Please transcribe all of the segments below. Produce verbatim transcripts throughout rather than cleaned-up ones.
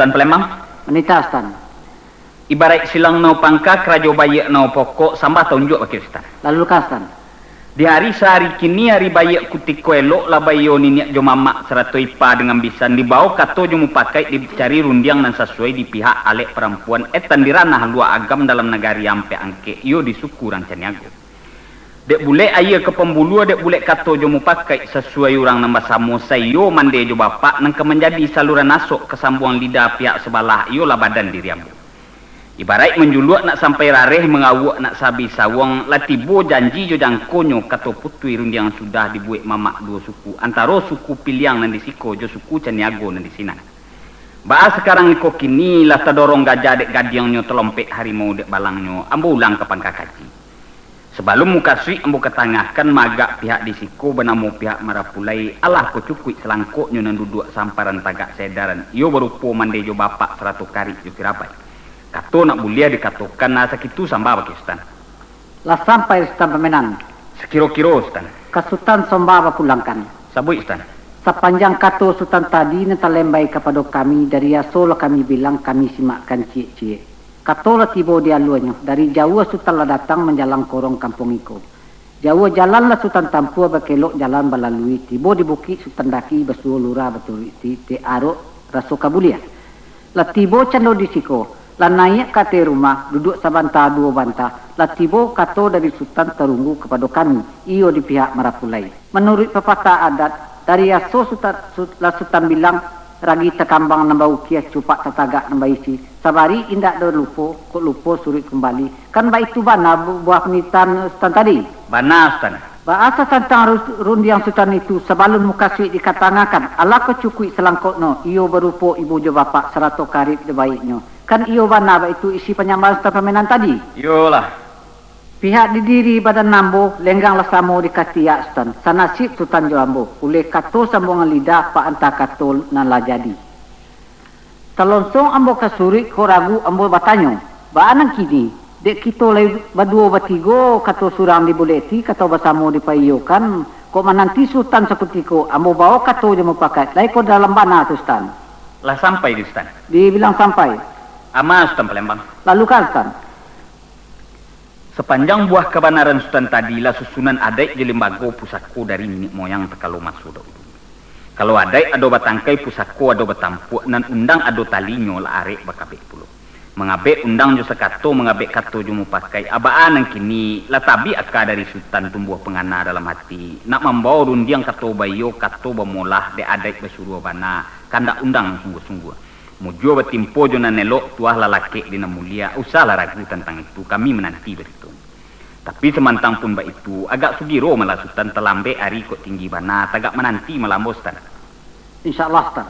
Tuan Palembang. Manitah, Sutan. Ibaraik silang nao pangka, karajo baiak nao pokok, sambah taunjuak bakeh Sutan. Lalu ka, Sutan. Di hari sahari kini, hari baiak kutiko elok, lah baiyo niniak jo mamak sarato ipa dengan bisan, dibao kato jo mupakaik, dicari rundiang nan sasuai di pihak alek parampuan, etan di ranah luak agam dalam nagari Ampek Angkek, iyo di suku urang Caniago. Dek bulek aia ka pambuluah, dek bulek kato jo mupakaik, sasuai urang nan basamo, saiyo mande jo bapak, nan ka manjadi saluran asok ka sambuang lidah pihak sabalah, iyolah badan diri ambo. Ibaraik manjuluak nak sampai rareh, mangawuak nak sabi sawuang, lah tibo janji jo jangkonyo, kato putuih rundiang sudah dibuek mamak duo suku, antaro suku Piliang nan di siko jo suku Caniago nan di sinan. Baa sakarang iko kini, lah tadorong gajah dek gadiangnyo, talompek harimau dek balangnyo, ambo ulang ka pangka kaji. Sabalun mukasuik ambo katangahkan, maagak pihak di siko banamo pihak Marapulai, alah ko cukuik salangkoknyo nan duduak samparan tagak saedaran, iyo barupo mande jo bapak sarato karib jo kirabat. Kato nak buliah dikatokan, nah, sakitu sambah bakeh Sutan. Lah sampai Sutan pamenan. Sakiro-kiro, Sutan. Ka Sutan sambah bapulangkan. Sabuik, Sutan. Sapanjang kato Sutan tadi nan talembai kapado kami, dari aso lah kami bilang, kami simakkan ciek-ciek. Kato lah tibo di aluanyo, dari jauah Sutan lah datang manjalang korong kampuang iko. Jauah jalan lah Sutan tampuah, bakelok jalan balalui, tibo di bukik Sutan daki, basuo lurah baturuik ti-, dek arok raso ka buliah. Lah tibo cando di siko, lah naiak ka ateh rumah, duduak sabanta duo banta, lah tibo kato dari Sutan tarunggu kapado kami, iyo di pihak Marapulai. Manuruik papatah adat, dari aso Sutan, Sut-, lah Sutan bilang, ragi takambang nan baukiah, cupak tatagak nan baisi, sabari indak ado lupo, kok lupo suruik kumbali. Kan baitu bana bu-, buah panitahan Sutan tadi? Bana, Sutan. Baa satantang ru-, rundiang Sutan itu, sabalun mukasuik dikatangahkan, alah ko cukuik salangkoknyo, iyo barupo ibu jo bapak sarato karib jo baiknyo. Kan iyo bana baitu isi panyambahan Sutan pamenan tadi? Iyolah. Pihak di diri badan ambo, lenggang lah samo di katiak Sutan, sanasib Sutan jo ambo, uleh kato sambuangan lidah, paanta kato nan lah jadi. Talonsong ambo ka suruik, kok ragu ambo batanyo, baa nan kini, dek kito lai baduo batigo, kato surang dibulek ti, kato basamo dipaiyokan, kok mananti Sutan sakutiko, ambo bao kato jo mupakaik, lai ko dalam bana tu, Sutan? Lah sampai di Sutan? Dibilang sampai. Ama Sutan Palembang. Lalu ka, Sutan. Sapanjang buah kabanaran Sutan tadi, lah susunan adaik jo limbago pusako dari niniak moyang takalo maso dahulu. Kalau adaik ado batangkai, pusako ado batampuak, nan undang ado talinyo, lah arek bakabek pulo. Mangabek undang jo sakato, mangabek kato jo mupakaik, abaa nan kini, lah tabik aka dari Sutan, tumbuah pangana dalam ati, nak mambao rundiang kato baiyo, kato bamolah, dek adaik basuruah bana, kandak undang sungguah-sungguah. Mujua batimpo jo nan elok, tuah lah lakek di nan mulia, usahlah ragu tantang itu, kami mananti baritonyo. Tapi samantang pun baitu, agak sugiro malah Sutan, talambek ari kok tinggi bana, tagak mananti malah ambo, Sutan. Insya Allah, Sutan.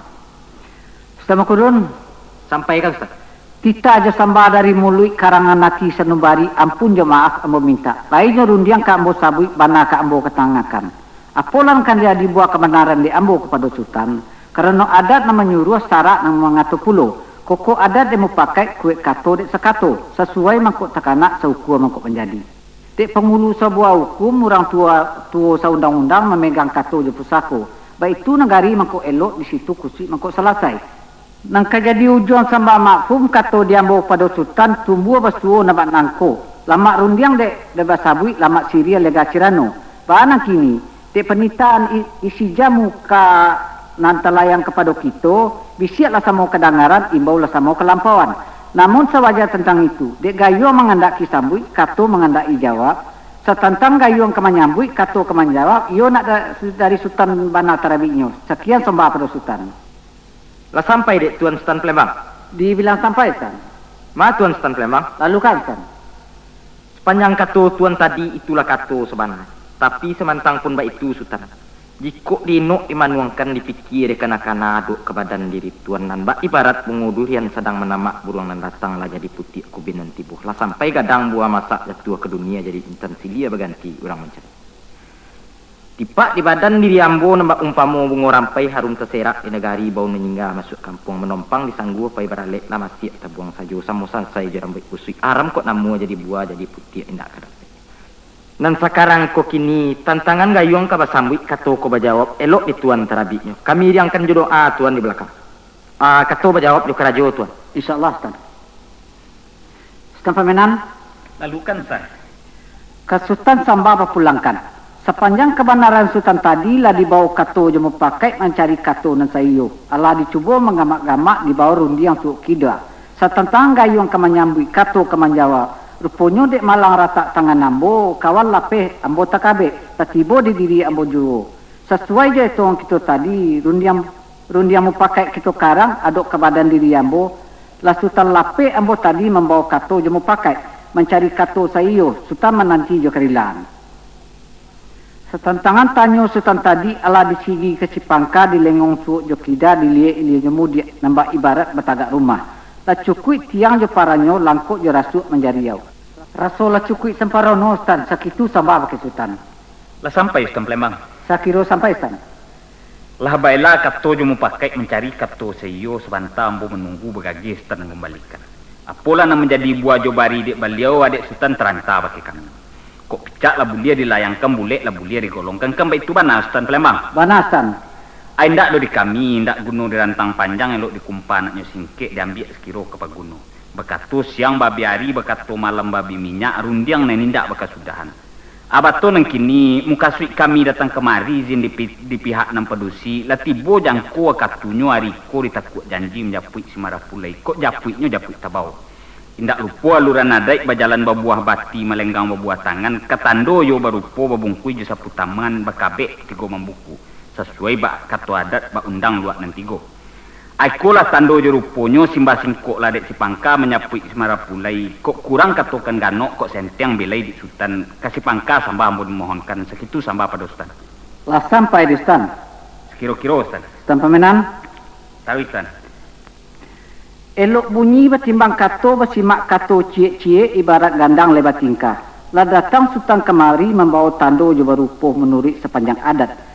Sutan Mangkudun. Sampaikan, Sutan. Titah jo sambah dari muluik, karangan ati sanubari, ampun jo maaf ambo mintak. Lainyo rundiang ka ambo sabuik, bana ka ambo katangahkan. Apolah nan ka jadi buah kabanaran dek ambo kapado Sutan, karano adat nan manyuruah, sarak nan mangato pulo. Kokok adat dek mupakaik, kuek kato dek sakato, sasuai mangkok takanak, saukua mangkok manjadi. Dek pangulu sabuah ukum, urang tuo, tuo saundang-undang, mamegang kato jo pusako. Baitu nagari mangkok elok, di situ kusuik mangkok salasai. Nan ka jadi ujuang sambah mafhum, kato di ambo pado Sutan, tumbuah basuo nan bak nangko, lamak rundiang dek, dek basabuik, lamak siriah lega sirano. Baa nan kini, dek panitahan i-, isi jamu ka nan talayang kapado kito, bisiaklah samo kadangaran, imbaulah samo kalampauan. Namun sawaja tantang itu, dek gayuang mangandaki sambuik, kato mangandaki jawab, satantang gayuang ka manyambuik, kato ka manjawab, iyo nak da-, dari Sutan bana tarabiknyo. Sakian sambah pado Sutan. Lah sampai dek Tuan Sutan Palembang? Dibilang sampai, Sutan. Ma Tuan Sutan Palembang? Lalu ka, Sutan. Sapanjang kato Tuan tadi, itulah kato sabana. Tapi samantang pun baitu, Sutan, jikok diinok dimanuangkan, dipikia dikana-kana, adok ka badan diri Tuan nan bak ibarat bungo durian sadang manamak, buruang nan datang lah jadi putiak, kubin nan tibo lah sampai gadang, buah masak jatuah ka dunia, jadi intan silia baganti urang mancari. Tipak di badan diri ambo nan bak umpamo bungo rampai, harum taserak di nagari, bau manyingga masuak kampuang, manompang di sanggua pai baralek, lah masiak tabuang sajo, samo sansai jo rambuik busuik, aram kok namuah jadi buah, jadi putiak indak ka dapek. Nan sakarang ko kini, tantangan gayuang ka basambuik, kato ko bajawab, elok di Tuan tarabiknyo. Kami iriangkan jo doa Tuan di balakang. Ah, kato bajawab jo karajo, Tuan. Insya Allah, Sutan. Sutan Pamenan. Lalukan, Sutan. Ka Sutan sambah bapulangkan. Sapanjang kabanaran Sutan tadi lah dibao kato jo mupakaik mancari kato nan saiyo. Alah dicubo manggamak-gamak dibao rundiang suok kida. Satantang gayuang ka manyambuik, kato ka manjawab. Ruponyo dek malang ratak tangan ambo, kawan lapeh ambo takabek, lah tibo di diri ambo juo. Sasuai jo etongan kito tadi, rundiang, rundiang mupakaik kito karang adok ka badan diri ambo, lah Sutan lapeh ambo tadi mambao kato jo mupakaik, mancari kato saiyo, Sutan mananti jo karilaan. Satantangan tanyo Sutan tadi alah disigi ka sipangka, dilengong suok jo kida, diliek ilia jo mudiak, nan bak ibarat batagak rumah. Lah cukuik tiang jo paranyo, langkok jo rasuak manjariau. Raso lah cukuik samparono, Sutan, sakitu sambah bakeh Sutan. Lah sampai, Sutan Palembang? Sakiro sampai, Sutan. Lah baelah kato jo mupakaik mancari kato saiyo, sabanta ambo manunggu bagageh Sutan mambalikan. Apolah nan manjadi buah jo bari dek baliau, adek Sutan taranta bakeh kami. Kok picak lah buliah dilayangkan, bulek lah buliah digolongkan, kan baitu bana, Sutan Palembang? Bana, Sutan. Ai, indak doh di kami, indak guno dirantang panjang, elok dikumpa anaknyo singkek, diambiak sakiro ka paguno. Bakato siang baabih ari, bakato malam baabih minyak, rundiang nan indak bakasudahan. Abato nan kini, mukasuik kami datang kamari, izin di pi-, di pihak nan padusi, lah tibo jangko wakatunyo, ari ko ditakuak janji manjapuik si marapulai, kok japuiknyo japuik tabao. Indak lupo aluran adaik, bajalan babuah bati, malenggang babuah tangan, ka tando iyo barupo, babungkuih jo sapu taman, bakabek tigo mambuku, sasuai bak kato adat, bak undang luak nan tigo. Ai ko lah tando jo ruponyo, simbah singkok lah dek sipangka, manyapuik si marapulai, kok kurang katokan ganok, kok senteng belai dek Sutan, ka sipangka sambah ambo mohonkan, sakitu sambah pado Sutan. Lah sampai di Sutan? Sakiro-kiro, Sutan. Sutan Pamenan? Taruih, Sutan. Elok bunyi batimbang kato, basimak kato ciek-ciek, ibarat gandang lai batingkah. Lah datang Sutan kamari, mambao tando jo barupo manuruik sapanjang adat.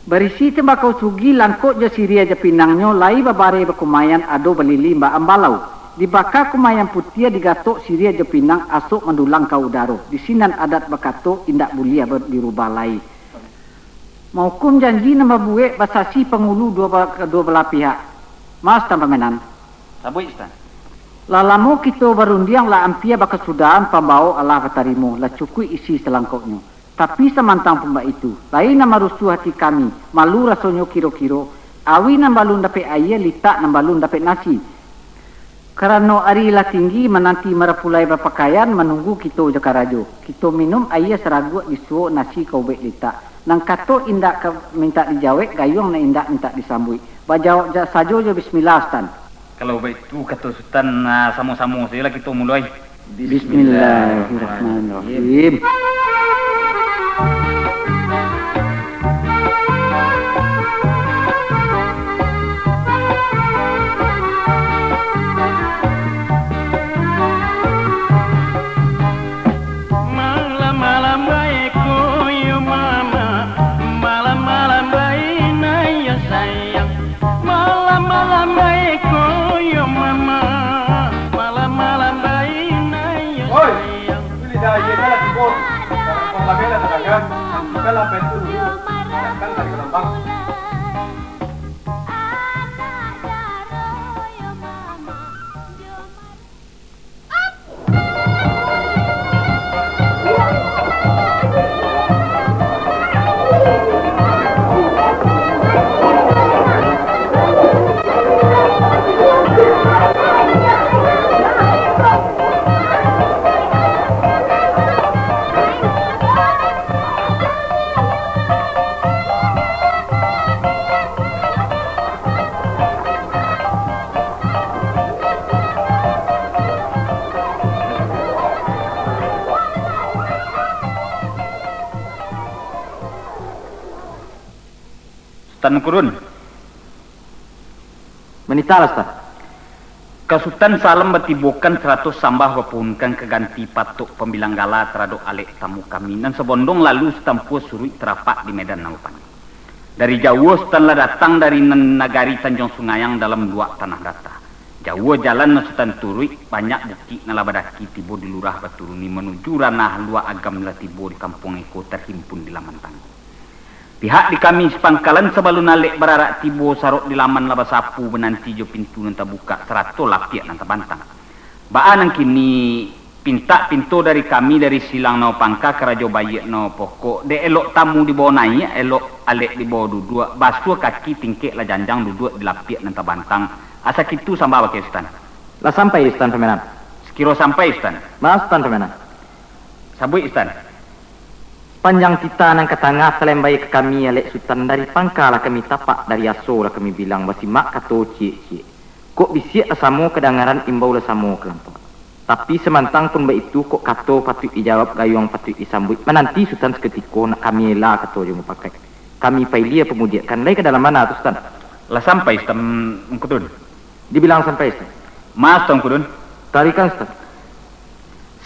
Barisi tembakau sugih, langkok jo siriah jo pinangnyo, lai babareh bakumaian, ado balilin bak ambalau. Dibaka kumaian putiah, digatok siriah jo pinang, asok mandulang ka udaro. Di sinan adat bakato, indak buliah ba-, dirubah lai. Maukum janji nan babuek, basasi pangulu duo ba-, kaduo balah pihak. Mas Sutan Pamenan. Sabuik, Sutan. Lah lamo kito barundiang, lah ampia bakasudahan, pambao alah batarimo, lah cukuik isi salangkoknyo. Tapi samantang pun baitu, lai nan marusuah ati kami, malu rasonyo kiro-kiro, awi nan balun dapek aia, litak nan balun dapek nasi. Karano ari lah tinggi, mananti marapulai bapakaian, manunggu kito jo karajo. Kito minum aia saraguak, disuok nasi ka ubek litak. Nan kato indak ka mintak dijawek, gayuang nan indak mintak disambuik. Bajawab ja-, sajo jo bismillah, Sutan. Kalau baitu kato Sutan, ah, samo-samo sajolah kito muloi. Bismillahirrahmanirrahim. Malam-malam bae ko yo mama, malam-malam bae na yo sayang. Malam-malam bae ko yo mama, malam-malam bae na yo sayang. Oi, tu lidah aye dah lah tibo. Kalau kau lagi lah terangkan, bukanlah pintu dulu, datang dari gelombang. Sutan Mangkurun. Manitahlah, Sutan. Ka Sutan salam batibokan, sarato sambah bapuhunkan, ka ganti patok pambilang gala taradok alek tamu kami, nan sabondong lalu satampuah suruik tarapak di medan nan bapanggi. Dari jauah Sutan lah datang dari nan nagari Tanjuang Sungayang dalam luak tanah data. Jauah jalan nan Sutan turuik, banyak bukik nan lah badaki, tibo di lurah Baturuni, manuju ranah luak agam, lah tibo di kampuang iko, tahimpun di laman tanggo. Pihak di kami sapangkalan sabalun alek bararak tibo, sarok di laman lah basapu, mananti jo pintu nan tabukak, sarato lapiak nan tabantang. Baa nan kini pintak pinto dari kami, dari silang nao pangka, karajo baiak nao pokok, dek elok tamu dibawo naiak, elok alek dibawo duduak, basuah kaki tingkek lah janjang, duduak di lapiak nan tabantang, asa kitu sambah bakeh Sutan. Lah sampai di Sutan pamenan? Sakiro sampai Sutan. Maaf Sutan pamenan. Sabuik Sutan. Panjang titah nan ka tangah salambai ka kami alek Sutan, dari pangka lah kami tapak, dari aso lah kami bilang, basimak kato ciek-ciek. Kok bisiak lah samo kadangaran, imbau lah samo kalampak. Tapi samantang pun baitu, kok kato patuik dijawab, gayuang patuik disambuik, mananti Sutan sakutiko, nak kami ela kato jo mupakaik. Kami pailia pamudiakan, lai ka dalam bana tu Sutan? Lah sampai Sutan Mangkudun. Dibilang sampai Sutan. Maaf Sutan Mangkudun. Tarikan Sutan.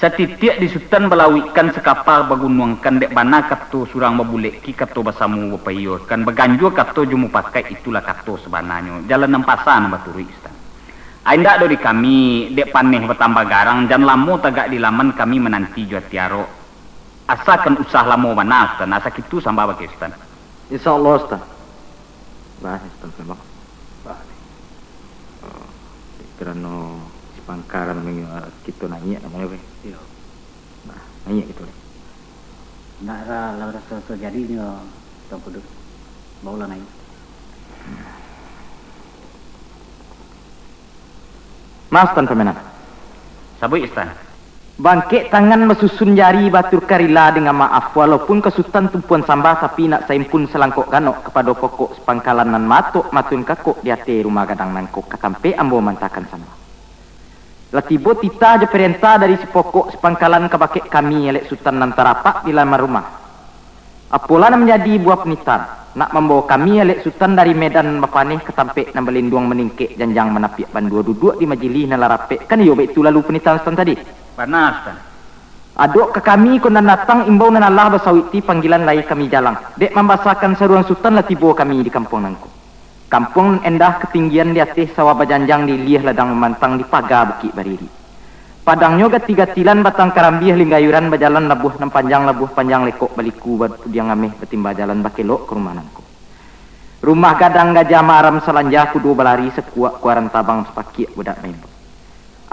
Satitiak di Sutan balauikkan, sakapa bagunuangkan, dek bana kato surang babulek ki, kato basamo bapaiyokan, baganjua kato jo mupakaik, itulah kato sabananyo, jalan nan pasa nan baturuik Sutan. Ai indak doh di kami, dek paneh batambah garang, jan lamo tagak di laman, kami mananti jo ati arok. Asakan usah lamo bana Sutan, asa kitu sambah bakeh Sutan. Insya Allah Sutan. Bah, Sutan, sambah. Bah. Karano sapangkalan manyo kito naiak namonyo, Bre. Iyo. Nah, naiak kito, Bre. Ndak ra-, lah raso-raso jadi nyo, Tuanku Dut. Baolah naiak. Maaf, Sutan pamenan. Sabuik, Sutan. Bangkek tangan basusun jari, baturka rila dengan maaf, walaupun ka Sutan tumpuan sambah, tapi nak saimpun salangkok ganok kapado pokok sapangkalan nan matok matun kakok di ateh rumah gadang nangko, ka tampek ambo mantakan sambah. Lah tibo titah jo parentah dari si pokok sapangkalan kabake kami, alek Sutan nan tarapak di laman rumah. Apolah nan manjadi buah panitahan, nak mambawo kami alek Sutan dari Medan bapaneh ka tampek nan balinduang maningkek janjang manapiak bandua, duduak di majilih nan lah rapek, kan iyo baitu lalu panitahan Sutan tadi? Bana, Sutan. Adok ka kami ko nan datang, imbau nan alah basawikti, panggilan lai kami jalang. Dek mambasakan saruang Sutan lah tibo kami di kampuang nangko. Kampuang nan endah, katinggian di ateh sawah bajanjang, di iliah ladang mamantang, di paga bukik bariri. Padangnyo gati-gatilan, batang karambiah linggayuran, bajalan labuah nan panjang, labuah panjang lekok, baliku bapudiang ameh, batimba jalan bakelok ka rumah nangko. Rumah gadang gajah maaram salanja, kudo balari sakuak kuaran tabang, sapakiak budak maimbau.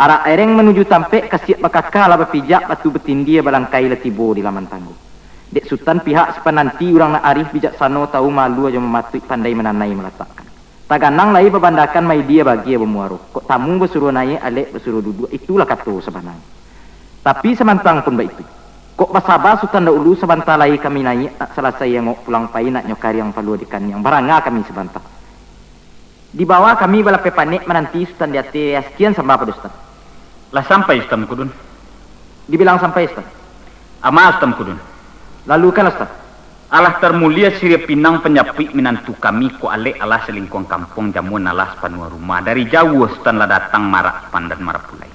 Arak ereng manuju tampek, kasiak bakaka lah bapijak, batu batindie balangkai lah tibo di laman tanggo. Dek Sutan pihak si pananti, urang nan arih bijaksano, tawu maalua jo mamatuik, pandai mananai malatakkan. Taganang lai babandakan, maidia bagia bamuaro. Kok tamu basuruah naiak, alek basuruah duduak, itulah kato sabananyo. Tapi samantang pun baitu. Kok basaba Sutan dahulu, sabanta lai kami naiak, nak salasai angok pulang pai, nak nyo kariang palua dikaniang, baranga kami sabanta. Di bawah kami balapeh panek mananti Sutan di ateh, sakian sambah pado Sutan. Lah sampai Sutan Mangkudun? Dibilang sampai Sutan. Ama Sutan Mangkudun. Lalukanlah Sutan. Alah tarmulia siriah pinang panjapuik minantu kami, kok alek alah salingkuang kampuang, jamuan alah sapanuah rumah, dari jauah Sutan lah datang marak pandan marapulai.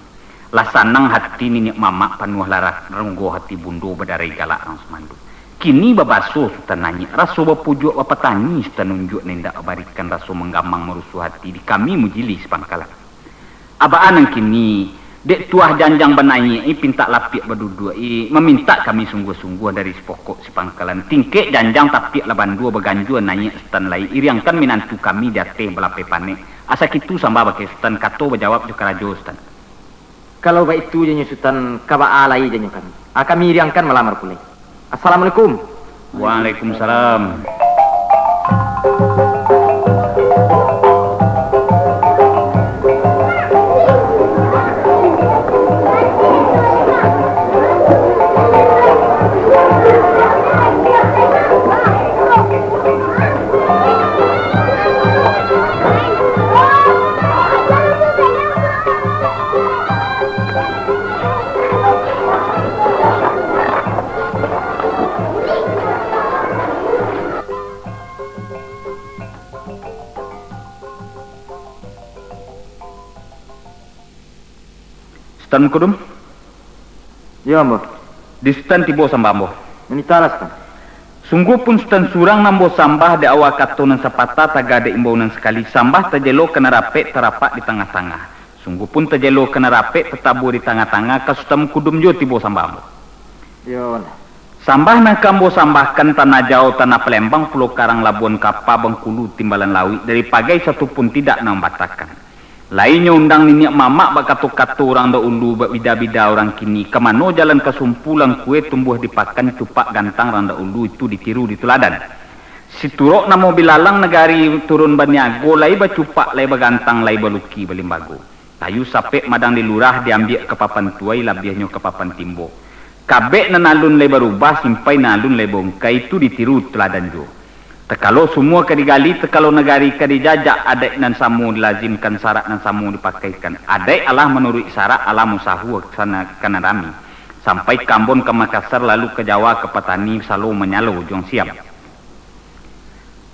Lah sanang hati niniak mamak, panuah lah ra-, runggo hati bundo, badarai galak rang sumando. Kini babaso Sutan naiak, raso bapujuak bapatangi Sutan unjuak, nan indak babarikan, raso manggamang marusuah hati di kami mujilih sapangkalan. Abaa nan kini, dek tuah janjang banaiak, pintak lapiak baduduak, mamintak kami sungguah-sungguah dari sapokok sapangkalan, tingkek janjang tapiak lah bandua, baganjua naiak Sutan lai, iriangkan minantu kami di ateh balapeh panek, asa kitu sambah bakeh Sutan, kato bajawab jo karajo Sutan. Kalau baitu janyo Sutan, ka baa lai janyo kami? A, kami iriangkan malamar pulai. Assalamualaikum. Waalaikumsalam. Sutan Mangkudun? Iyo, ambo. Di Sutan tibo sambah ambo. Manitahlah, Sutan. Sungguah pun Sutan surang nan ambo sambah, dek awa kato nan sapatah, taga dek imbau nan sakali, sambah tajelo ka nan rapek, tarapak di tangah-tangah. Sungguah pun tajelo ka nan rapek, tatabua di tangah-tangah, ka Sutan Mangkudun juo tibo sambah ambo. Iyolah. Sambah nan ka ambo sambahkan, Tanah Jao, Tanah Palembang, Pulau Karang, Labuan Kapa, Bengkulu, Timbalan Lauik, dari pagai satu pun tidak nan batakan. Lainyo undang niniak mamak bak kato-kato urang dahulu, bak bida-bida urang kini, ka mano jalan ka sumpu, langkue tumbuah di pakan, cupak gantang urang dahulu itu ditiru dituladan. Siturok namo bilalang, nagari turun baniago, lai bacupak, lai bagantang, lai baluki, balimbago. Kayu sapek madang di lurah, diambiak ka papan tuai, labiahnyo ka papan timbo. Kabek nan alun lai barubah, simpai nan alun lai baungkai, itu ditiru tuladan juo. Takalo sumua ka digali, takalo nagari ka dijajak, adaik nan samo dilazimkan, sarak nan samo dipakaikan. Adaik alah manuruik sarak, alah musahua ka nan rami. Sampai ka Ambon, ka Makassar, lalu ka Jawa, ka patani salo manyalo ujuang siam.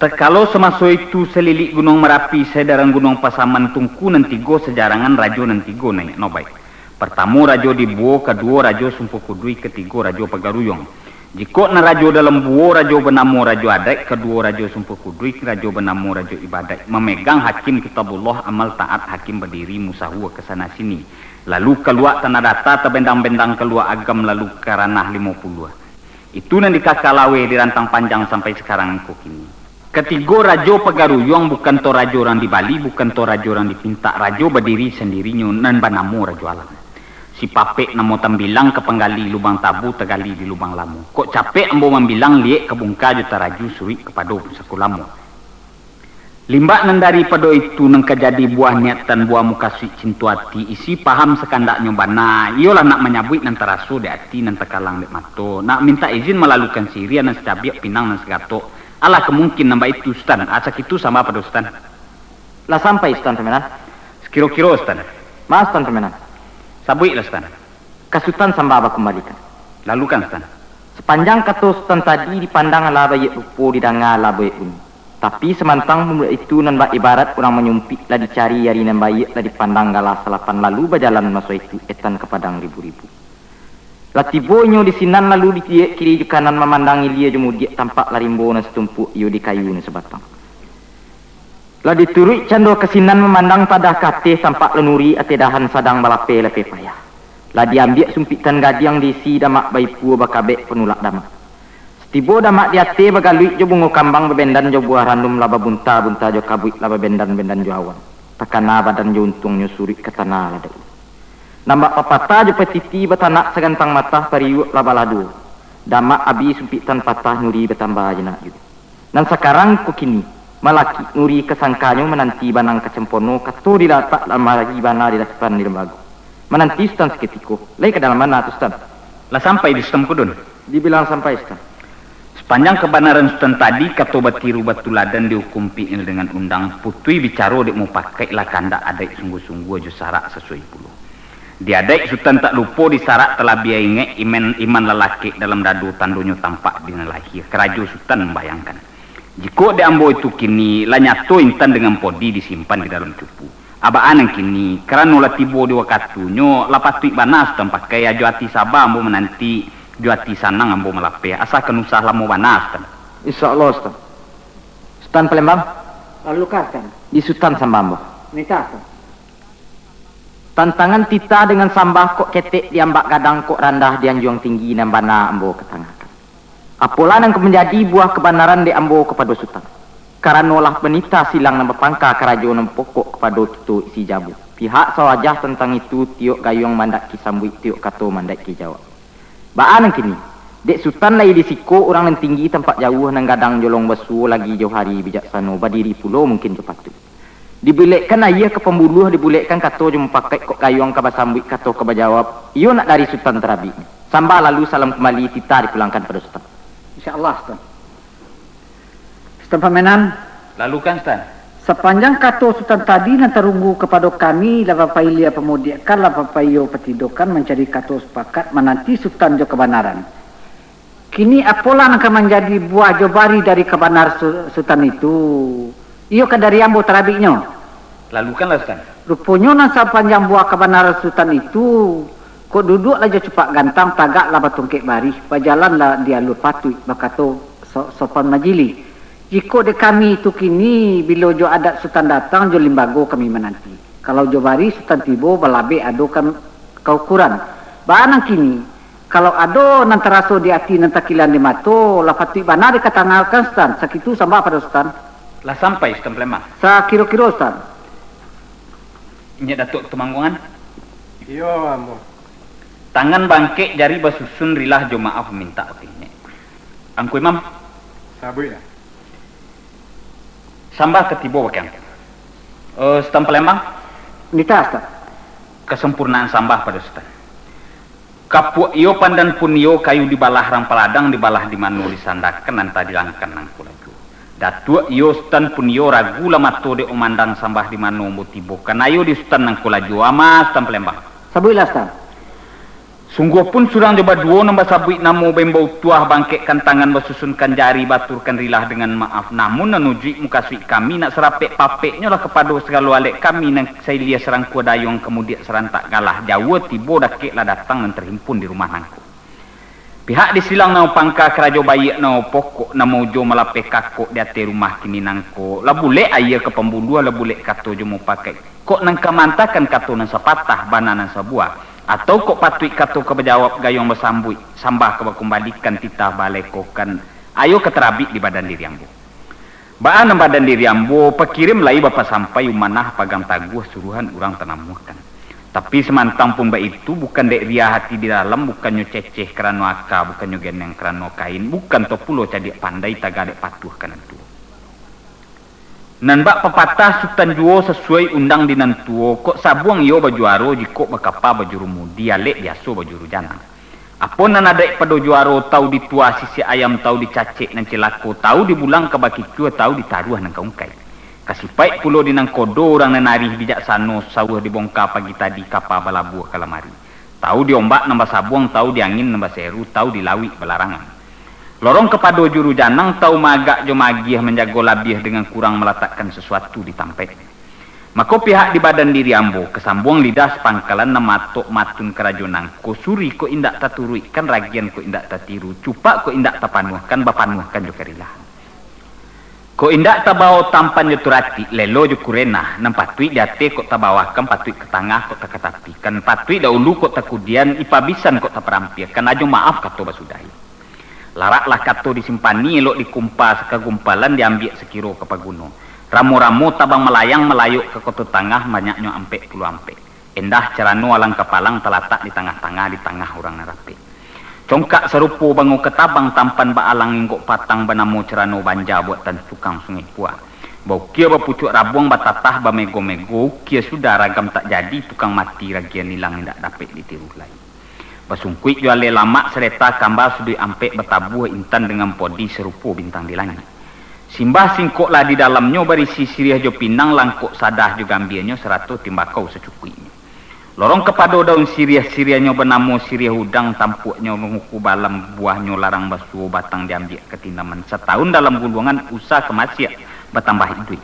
Takalo samaso itu, salilik Gunuang Marapi, sadaran Gunuang Pasaman, tungku nan tigo sajarangan, rajo nan tigo naiak nobaik. Partamo Rajo Dibuo, kaduo Rajo Sumpu Kuduih, katigo Rajo Pagaruyuang. Jikok nan rajo dalam buo, rajo banamo Rajo Adaik, kaduo Rajo Sumpu Kuduih, rajo banamo Rajo Ibadaik, mamegang hakim Kitabullah, amal taat, hakim badiri, musahua ka sana sini. Lalu kaluak Tanah Data, tabendang-bendang kaluak Agam, lalu ka Ranah Limo Puluah. Itu nan dikaka laweh, dirantang panjang sampai sakarang ko kini. Katigo Rajo Pagaruyuang bukan to rajo urang dibali, bukan to rajo urang dipintak, rajo badiri sandirinyo nan banamo Rajo Alam. Sipapek namo tambilang, ka panggali lubang tabu, tagali di lubang lamo. Kok capek ambo mambilang, liek ka bungka jo taraju, suruik kapado pusako lamo. Limbak nan daripado itu, nan ka jadi buah niatan, buah mukasuik cinto ati, isi paham sakandaknyo bana, iyolah nak manyabuik nan taraso dek ati, nan takalang dek mato, nak mintak izin malalukan siriah, nan sacabiak pinang nan sagatok. Alah ka mungkin nan baitu, Sutan? Asa kitu sambah pado Sutan. Lah sampai, Sutan Pamenan? Sakiro-kiro, Sutan. Ma, Sutan Pamenan. Sabuiklah, Sutan. Ka Sutan sambah bakumbalikan. Lalukan, Sutan. Sapanjang kato Sutan tadi, dipandang alah baiak rupo, didanga alah baiak bunyi. Tapi, samantang pamulek itu nan bak ibarat urang manyumpik, lah dicari ari nan baiak, lah dipandang galah salapan, lalu bajalan maso itu etan ka padang ribu-ribu. Lah tibo inyo di sinan, lalu diliek kiri jo kanan, mamandang ilia jo mudiak, tampak lah rimbo nan satumpuak, iyo di kayu nan sabatang. Lah dituruik cando ka sinan, mamandang tadah ka ateh, tampak lah nuri ateh dahan, sadang balapeh-lapeh payah. Lah diambiak sumpitan gadiang, diisi damak baipua, bakabek panulak damak. Satibo damak di ateh, bagaluik jo bungo kambang, babendan jo buah randum, lah babunta-bunta jo kabuik, lah babendan-bendan jo awan. Takana badan jo untuangnyo, suruik ka tanah lah dahulu. Nan bak papatah jo patiti, batanak sagantang matah, pariuak lah balah duo. Damak abih sumpitan patah, nuri batambah je nak juo. Nan sakarang ko kini, malakik nuri ka sangkanyo, mananti banang ka campono, kato dilatak lamari bana di dapan di lambago. Mananti Sutan sakutiko. Lai ka dalam bana tu, Sutan? Lah sampai di Sutan Kudun? Dibilang sampai, Sutan. Sapanjang kabanaran Sutan tadi, kato batiru batuladan, diukum pi'il dengan undang, putuih bicaro dek mupakaik, lah kandak adaik sungguah-sungguah, jo sarak sasuai pulo. Di adaik Sutan tak lupo, di sarak talabiah ingek, iman, iman lalakek dalam dado, tandonyo tampak di nan lahia. Karajo Sutan mambayangkan. Jikok dek ambo itu kini, lah nyato intan dengan podi disimpan di dalam cupu. Abaan nan kini, karano lah tibo di wakatunyo, lah patuik bana Sutan pakai, jo ati saba ambo mananti, jo ati sanang ambo malapeh, asa kan usah lamo bana, Sutan. Insya Allah, Sutan. Sutan Palembang? Lalu ka, Sutan. Di Sutan sambah ambo. Minta, Sutan. Tantangan titah dengan sambah, kok ketek di ambak gadang, kok randah di anjuang tinggi, nan bana ambo katangahkan. Apolah nan ka manjadi buah kabanaran dek ambo kapado Sutan? Karano lah panitah silang nan bapangka, karajo nan bapokok kapado kito isi jabu. Pihak sawajah tantang itu, tiok gayuang mandaki sambuik, tiok kato mandaki jawab. Baa nan kini? Dek Sutan lai di siko, urang nan tinggi tampak jauah, nan gadang jolong basuo, lagi jauah ari bijaksano, badiri pulo mungkin jo patuik. Dibulekkan aia ka pambuluah, dibulekkan kato jo mupakaik, kok gayuang ka basambuik, kato ka bajawab, iyo nak dari Sutan tarabiknyo. Sambah lalu salam kumbali, titah dipulangkan pado Sutan. Insya Allah, Sutan. Sutan Pamenan. Lalukan, Sutan. Sapanjang kato Sutan tadi nan tarunggu kapado kami, lah bapailia pamudiakkan, lah bapaiyo patidokan, mancari kato sapakat, mananti Sutan jo kabanaran. Kini apolah nan ka manjadi buah jo bari dari kabanaran Su-, Sutan itu? Iyo ka dari ambo tarabiknyo. Lalukanlah, Sutan. Ruponyo nan sapanjang buah kabanaran Sutan itu, kok duduaklah jo cupak gantang, tagaklah batungkek barih, bajalanlah di alua patuik, bakato so-, sopan majilih. Jikok dek kami itu kini, bilo jo adat Sutan datang, jo limbago kami mananti. Kalau jo bari Sutan tibo, balabek ado ka, ka ukuran. Baa nan kini, Kalau ado nan taraso di ati, nan takilan di mato, lah patuik bana dikatangakan, Sutan. Sakitu sambah pado Sutan. Lah sampai, Sutan Palembang? Sakiro-kiro, Sutan. Inyo Datuak Tumangguangan? Iyo, ambo. Tangan bangkek, jari basusun, rilah jo maaf mintak ka inyo. Angku Imam? Sabuiklah. Sambah ka tibo bakeh angku. Eh, Sutan Palembang? Nitah, Sutan. Kasampurnaan sambah pado Sutan. Kapuak iyo, pandan pun iyo, kayu dibalah rang paladang, dibalah di mano disandakan, antah dilangkan nangko laju. Datuak iyo, Sutan pun iyo, ragu lah mato dek mamandang, sambah di mano ambo tibokan. Ayo di Sutan nangko laju, ama Sutan Palembang. Sabuiklah, Sutan. Sungguah pun surang jo baduo nan basabuik namo, baimbau tuah, bangkekkan tangan, basusunkan jari, baaturkan rilah dengan maaf. Namun nan ujuik mukasuik kami, nak sarapek-papeknyo lah kapado sagalo alek kami, nan sailia sarangkuah dayuang, kamudiak sarantak galah, jauah tibo dakek lah datang, nan tarhimpun di rumah nangko. Pihak di silang namo pangka, karajo baiak namo pokok, namo ujo malapeh kakok, di ateh rumah kini nangko, lah bulek aia ka pambuluah, lah bulek kato jo mupakaik. Kok nan ka maantakan kato nan sapatah, bana nan sabuah, atau kok patuik kato ka bajawab, gayuang basambuik, sambah ka bakumbalikan, titah baalekokan, ayo ka tarabik di badan diri ambo. Baa nan badan diri ambo, pakirim lai bapasampai, umanah pagang taguah, suruahan urang tanamuahkan. Tapi samantang pun baitu, bukan dek riah ati di dalam, bukannyo ceceh karano aka, bukannyo geneng karano kain, bukan to pulo cadiak pandai, tagak dek patuah ka nan tuo. Nan bak papatah, Sutan juo sasuai undang di nan tuo, kok sabuang iyo bajuaro, jikok bakapa bajurumudi, alek biaso bajuru janang. Apo nan adaik pado juaro, tau dituah sisiak ayam, tau dicacek nan cilako, tau dibulang ka bakicuah, tau ditaruah nan ka ungkai. Kasipaik pulo di nangkodo, urang nan arih bijaksano, sauah dibongka pagi tadi, kapa balabuah ka lamari. Tau di ombak nan basabuang, tau di angin nan baseru, tau di lauik balarangan. Lorong kapado juru janang, tau maagak jo maagiah, manjago labiah dengan kurang, malatakkan sasuatu di tampaiknyo. Mako pihak di badan diri ambo, kasambuang lidah sapangkalan, nan matok matun karajo nangko, suri kok indak taturuikkan, ragian kok indak tatiru, cupak kok indak tapanuahkan, bapanuahkan jo karilahan. Kok indak tabao tampan jo turatik, lelo jo kurenah, nan patuik di ateh kok tabawahkan, patuik ka tangah kok takatapikan, patuik daulu kok takudian, ipabisan kok taparampiakan, ajo maaf kato basudahi. Laraklah kato disimpani, elok dikumpa sakagumpalan, diambiak sakiro ka paguno. Ramo-ramo tabang malayang, malayok ka koto tangah, banyaknyo ampek puluah ampek. Endah carano alang kapalang, talatak di tangah-tangah, di tangah urang nan rapek. Congkak sarupo bango katabang, tampan baalang inggok patang, banamo carano banja buatan tukang Sungai Pua. Baukia bapucuak rabuang, batatah bamego-mego, ukia sudah ragam tak jadi, tukang mati ragian ilang, indak dapek ditiru lai. Basungkuik jo aleh lamak, sareta kamba suduik ampek, batabuah intan dengan podi, sarupo bintang di langik. Simbah singkok lah di dalamnyo, barisi siriah jo pinang, langkok sadah jo gambianyo, sarato timbakau sacukuiknyo. Lorong kapado daun siriah, siriahnyo banamo siriah udang, tampuaknyo muku balam, buahnyo larang basuo, batang diambiak ka tinaman, satahun dalam guluangan, usa ka masiak, batambah iduik.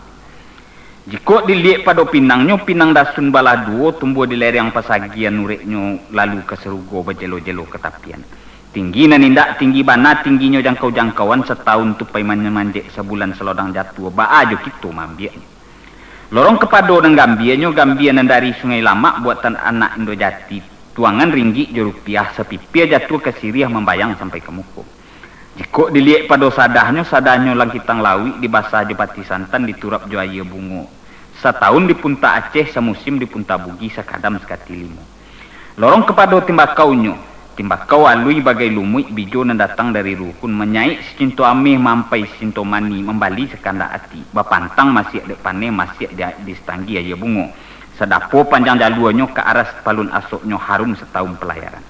Jikok diliek pado pinangnyo, pinang dasun balah duo, tumbuah di lereng pasagian, ureknyo lalu ka sarugo, bajelo-jelo ka tapian. Tinggi nan indak tinggi bana, tingginyo jangkau-jangkauan, satahun tupai manjek, sabulan salodang jatuah, baa jo kito maambiaknyo. Lorong kapado nan gambianyo, gambia nan dari Sungai Lamak, buatan anak Indo Jati, tuangan ringgik jo rupiah, sapipia jatuah ka siriah, mambayang sampai ka muko. Jikok diliek pado sadahnyo, sadahnyo langkitang lauik, dibasah jo pati santan, diturap jo aia bungo. Satahun di punta Aceh, samusim di punta Bugih, sakadam sakati limo. Lorong kapado timbakaunyo, timbakau alui bagai lumuik, bijo nan datang dari ruhun, manyaik sicinto ameh, maampai sicinto manih, mambali sakandak ati, bapantang masiak dek paneh, masiak di, di satanggi aia bungo, sadapo panjang jaluanyo, ka aras palun asoknyo, harum satahun palayaran.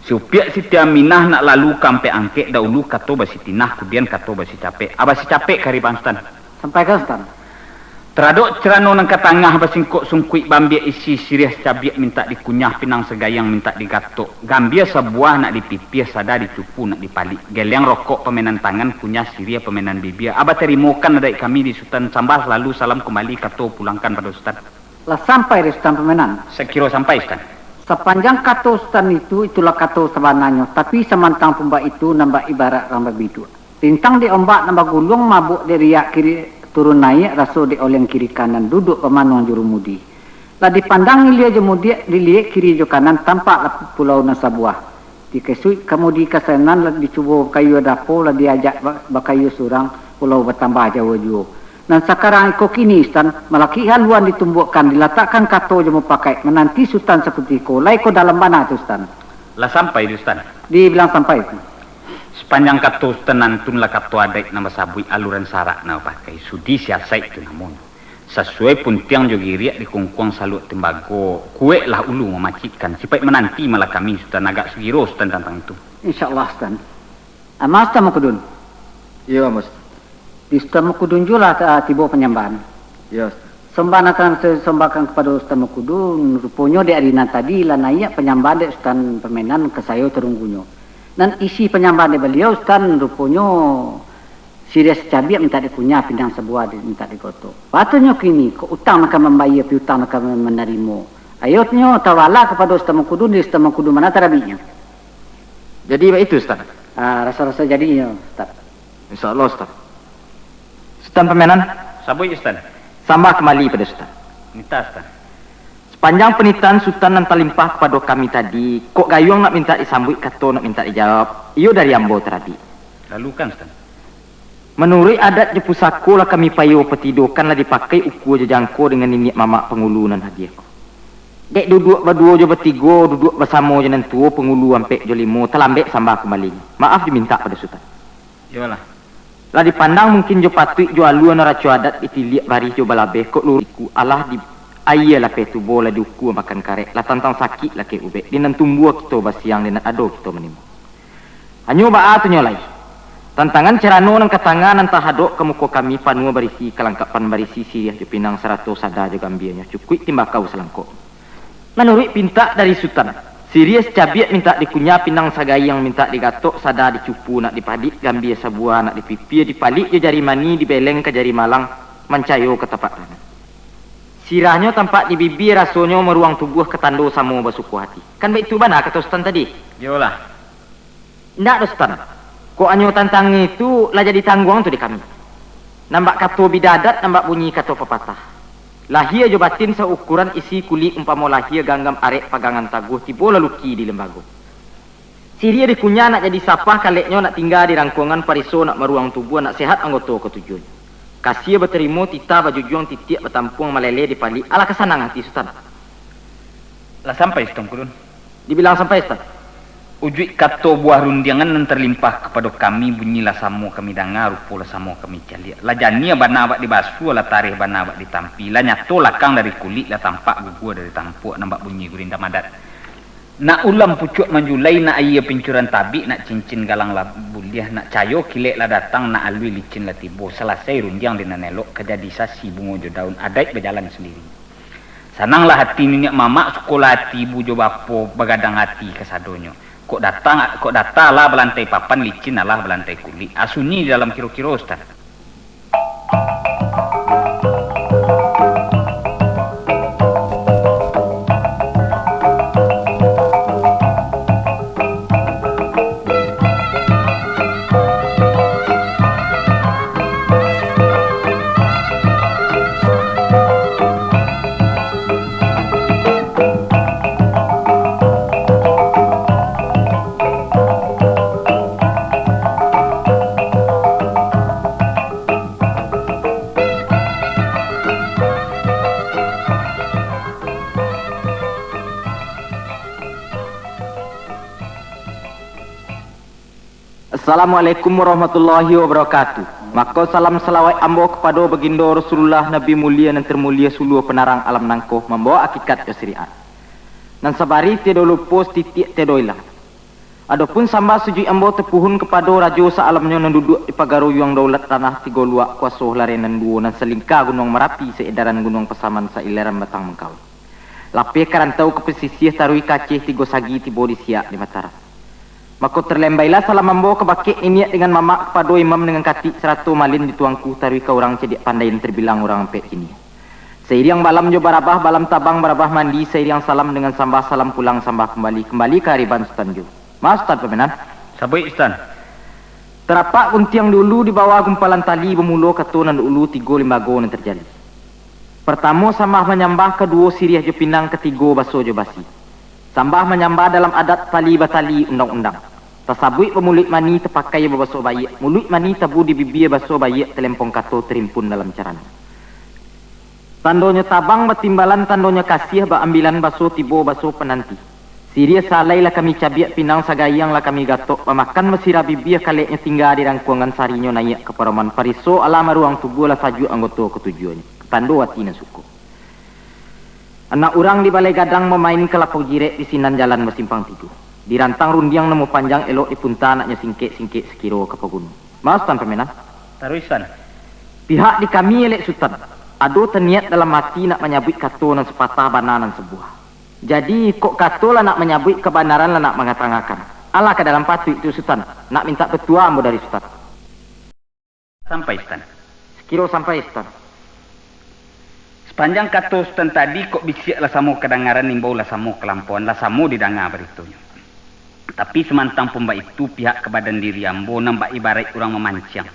Si Upiak Siti Aminah nak lalu ka ampek angkek, daulu kato basitinah, kudian kato basicapek. Ah, basicapek kari Pak Sutan. Sampaikan, Sutan. Taradok carano nan ka tangah, basingkok sungkuik, baambiak isi siriah sacabiak, mintak dikunyah, pinang sagayang mintak digatok, gambia sabuah nak dipipiah, sada dicupu nak dipalik, geliang rokok pamainan tangan, kunyah siriah pamainan bibia. Ah, batarimokan adaik kami di Sutan, sambah salalu, salam kumbali, kato pulangkan pado Sutan. Lah sampai di Sutan pamainan? Sakiro sampai, Sutan. Sapanjang kato Sutan itu, itulah kato sabananyo, tapi samantang pun baitu, nan bak ibarat rang babiduak. Lintang di ombak nan baguluang, mabok di riak kiri turun naiak, raso di oleng kiri kanan, duduak bamanuang jurumudi. Lah dipandang ilia jo mudiak, diliek kiri jo kanan, tampaklah pulau nan sabuah. Di kasuik kamudi kasanan lah dicubo bakayu dapo, lah diajak ba-, bakayu surang, pulau batambah jauah juo. Nan sakarang iko kini, Sutan, malakik haluan ditumbuakkan, dilatakkan kato jo mupakaik, mananti Sutan sakutiko, lai ko dalam bana tu, Sutan. Lah sampai tu, Sutan? Dibilang sampai tu. Sapanjang kato Sutan nantun lah kato adaik nan basabuik, aluran sarak nan bapakai, sudi siasaik tu namonyo. Sasuai puntiang jo giriak di kungkuang saluak timbago, kuwaiklah ulu mamacikkan, sipaik mananti malah kami Sutan, agak sagiro Sutan tantang itu. Insya Allah, Sutan. Ama Sutan Mangkudun. Iyo, Mas. Di Sutan Mangkudun juo lah, ah, tibo panyambahan. Iyo, Sutan. Sombah nan ka-, sombahkan kapado Sutan Mangkudun, ruponyo dek ari nan tadi lah naiak panyambahan dek Sutan Pamenan ka sayo tarunggunyo. Nan isi panyambahan dek baliau, Sutan, ruponyo siriah sacabiak mintak dikunyah, pinang sabuah di-, mintak digotok. Batunyo kini, kok utang nan ka mambayia, piutang nan ka manarimo. Ayonyo tawalah kapado Sutan Mangkudun, di Sutan Mangkudun ma nan tarabiknyo. Jadi baitu, Sutan? Ah, raso-raso jadinyo, Sutan. Insya Allah, Sutan. Sutan Pamenan. Sabuik, Sutan. Sambah kumbali pado Sutan. Mintak, Sutan. Sapanjang panitahan Sutan nan talimpah kapado kami tadi, kok gayuang nak mintak disambuik, kato nak mintak dijawab, iyo dari ambo taradik. Lalu kan, Sutan? Manuruik adat jo pusako lah kami payo patidokan, lah dipakai ukua jo jangko dengan niniak mamak pangulu nan hadia ko. Dek duduak baduo jo batigo, duduak basamo jo nan tuo pangulu ampek jo limo, talambek sambah kumbalinyo. Maaf dimintak pado Sutan. Iyolah. Lah dipandang mungkin jo patuik jo alua naraco adat ditiliak barih jo balabeh, kok luruih iku alah di aia lapeh tubo lah diukua makan karek, lah tantang sakik lakek ubek, di nan tumbuah kito basiang, di nan ado kito manimo. Hanyo baa tu nyo lai. Tantangan carano nan ka tanga nan tahadok ka muko kami panuah barisi kalangkapan, barisi siriah jo pinang sarato sada jo gambianyo cukuik timbakau salangkok. Manuruik pintak dari Sutan, siriah sacabiak mintak dikunyah, pinang sagayang mintak digatok, sada dicupu nak dipalik, gambia sabuah nak dipipia, dipalik jo jari mani, dibeleng ka jari malang, mancayo ka tapak tangan. Sirahnyo tampak di bibia, rasonyo maruang tubuah, ka tando samo basuko hati. Kan baitu bana kato Sutan tadi? Iyolah. Indak doh, Sutan. Kok hanyo tantang itu lah jadi tangguang tu di kami. Nan bak kato bida adat, nan bak bunyi kato papatah. Lahia jo batin saukuran, isi kulik umpamo lahia, ganggam arek pagangan taguah, tibo lah luki di limbago. Siriah dikunyah nak jadi sapah, kaleknyo nak tingga di rangkuangan, pariso nak maruang tubuah, nak sehat anggoto katujuahnyo. Kasia batarimo, titah bajujuang, titiak batampuang, malele dipalik, alah ka sanang ati Sutan. Lah sampai, Sutan Kudun? Dibilang sampai, Sutan. Ujuik kato buah rundiangan nan tarlimpah kapado kami, bunyi lah samo kami danga, rupo lah samo kami caliak. Lah janiah bana bak dibasuah, lah tareh bana bak ditampi, lah nyato lakang dari kulik, lah tampak gugua dari tampuak, nan bak bunyi gurindam adat. Nak ulam pucuak manjulai, nak aia pincuran tabik, nak cincin galang lah buliah, nak cayo kilek lah datang, nak alui licin lah tibo, salasai rundiang di nan elok, ka jadi sasi bungo jo daun, adaik bajalan sandiri. Sananglah ati niniak mamak, sukolah ati ibu jo bapo, bagadang ati kasadonyo. Kok datang, kok data alah balantai papan, licin alah balantai kulik. Ah, sunyi di dalam kiro-kiro, Sutan. Assalamualaikum warahmatullahi wabarakatuh. Mako, salam salawat ambo kapado Bagindo Rasulullah, Nabi mulia nan termulia, suluah panarang alam nangko, mambawa hakikat jo syariat. Nan sabarih tiado lupo, satitiak tiado ilang. Adopun sambah sujuik ambo tapuhun kapado Rajo saalamnyo nan duduak di pagaruyuang daulat tanah tigo luak, kuaso lareh nan duo, nan salingka Gunuang Marapi, saedaran Gunuang Pasaman, saileran Batang Mangkawin. Lapeh ka rantau ka pasisiah, taruih ka Aceh tigo sagi, tibo di siak di Mataram. Mako, talembailah salam ambo ka bakeh niniak dengan mamak, kapado imam dengan katik, sarato malin di tuangku, taruih ka urang cadiak pandai nan tabilang urang ampek jiniah. Sairiang balam jo barabah, balam tabang barabah mandi, sairiang salam dengan sambah, salam pulang sambah kumbali, kumbali ka ariban Sutan juo. Ma Sutan Pamenan? Sabuik, Sutan. Tarapak guntiang di ulu, di bawah gumpalan tali, bamulo kato nan di ulu, tigo limbago nan tarjadi. Partamo sambah manyambah, kaduo siriah jo pinang, katigo baso jo basi. Sambah manyambah dalam adat tali batali undang-undang. Tasabuik bamuluik mani tapakai babaso baiak, muluik mani tabu di bibia baso baiak talempong kato tarimpun dalam carano. Tandonyo tabang batimbalan, tandonyo kasiah baambilan, baso tibo baso pananti. Siriah salai lah kami cabiak, pinang sagayang lah kami gatok, bamakan basirah bibia, kaleknyo tingga di rangkuangan, sarinyo naiak ka paroman, pariso alah maruang tubuah, lah sajuak anggoto katujuahnyo, tando ati nan suko. Anak urang di Balai Gadang mamain kalapo jirek di sinan jalan basimpang tigo. Di rantang rundiang namo panjang, elok dipunta anaknyo singkek-singkek sakiro ka paguno. Mao Sutan pamenan. Taruih, Sutan. Pihak di kami, elek Sutan, ado taniat dalam ati nak manyabuik kato nan sapatah bana nan sabuah. Jadi, kok kato lah nak manyabuik, kabanaran lah nak mangatangakan, alah ka dalam patuik tu, Sutan, nak mintak patuah ambo dari Sutan. Sampai, Sutan. Sakiro sampai, Sutan. Sapanjang kato Sutan tadi, kok bisiak lah samo kadangaran, imbau lah samo kalampauan, lah samo didanga baritonyo. Tapi samantang pun baitu, pihak ka badan diri ambo nan baibaraik urang mamanciang.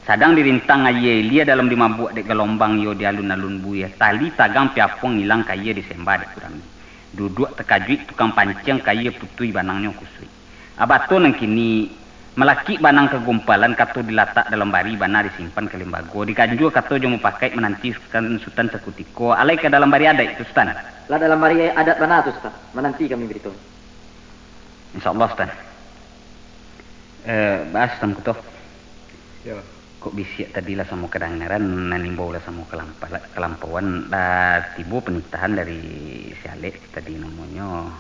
Sadang dirintang aia ilia, dalam dimabuak dek galombang, iyo di alun-alun buia, tali tagang piapuang, ilang ka aia disembah dek urang. Duduak takajuik tukang panciang, ka aia putuih banangnyo kusuik. Abato nan kini, malakik banang ka gumpalan, kato dilatak dalam bari, bana disimpan ka limbago, diganjua kato jo mupakaik, manantikan Sutan sakutiko, alai ka dalam bari adaik tu, Sutan. Lah dalam bari adat bana tu, Sutan. Mananti kami barito. Insya Allah, Sutan. Eh, baa Sutan Kuto. Yo. Kok bisiak tadi lah samo kadangaran, nan imbau lah samo kalampa-, kalampauan, lah tibo panitahan dari si Alek tadi namonyo,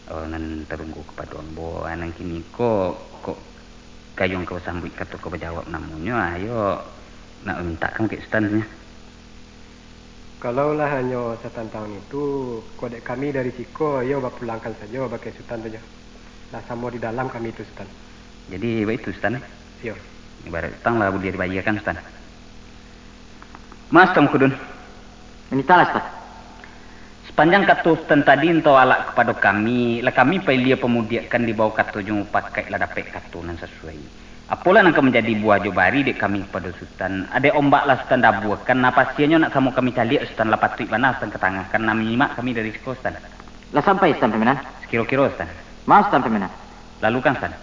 eh, nan tarunggu kapado ambo. Ah, nan kini ko, kok gayuang ka basambuik, kato ka bajawab namonyo, ah, iyo nak mintak ka mungkin Sutan tu nyo. Kalau lah hanyo satantang itu, kok dek kami dari siko, iyo bapulangkan sajo bakeh Sutan tu jo. Lah samo di dalam kami tu, Sutan. Jadi, baitu, Sutan, eh? Iyo. Ibaraik utang lah buliah dibayiakan, Sutan. Mas Tuan Kudun. Manitalah, Sutan. Sapanjang kato Sutan tadi antawalak kapado kami, lah kami pailia pamudiakkan, dibao kato jo mupakaik, lah dapek kato nan sasuai. Apolah nan ka manjadi buah jo bari dek kami kapado Sutan? Adek ombak lah Sutan dabuakan, nah pasianyo nak samo kami caliak, Sutan, lah patuik bana Sutan katangahkan, nah manyimak kami dari siko, Sutan. Lah sampai, Sutan Pamenan? Sakiro-kiro, Sutan. Mao, Sutan Pamenan. Lalukan, Sutan.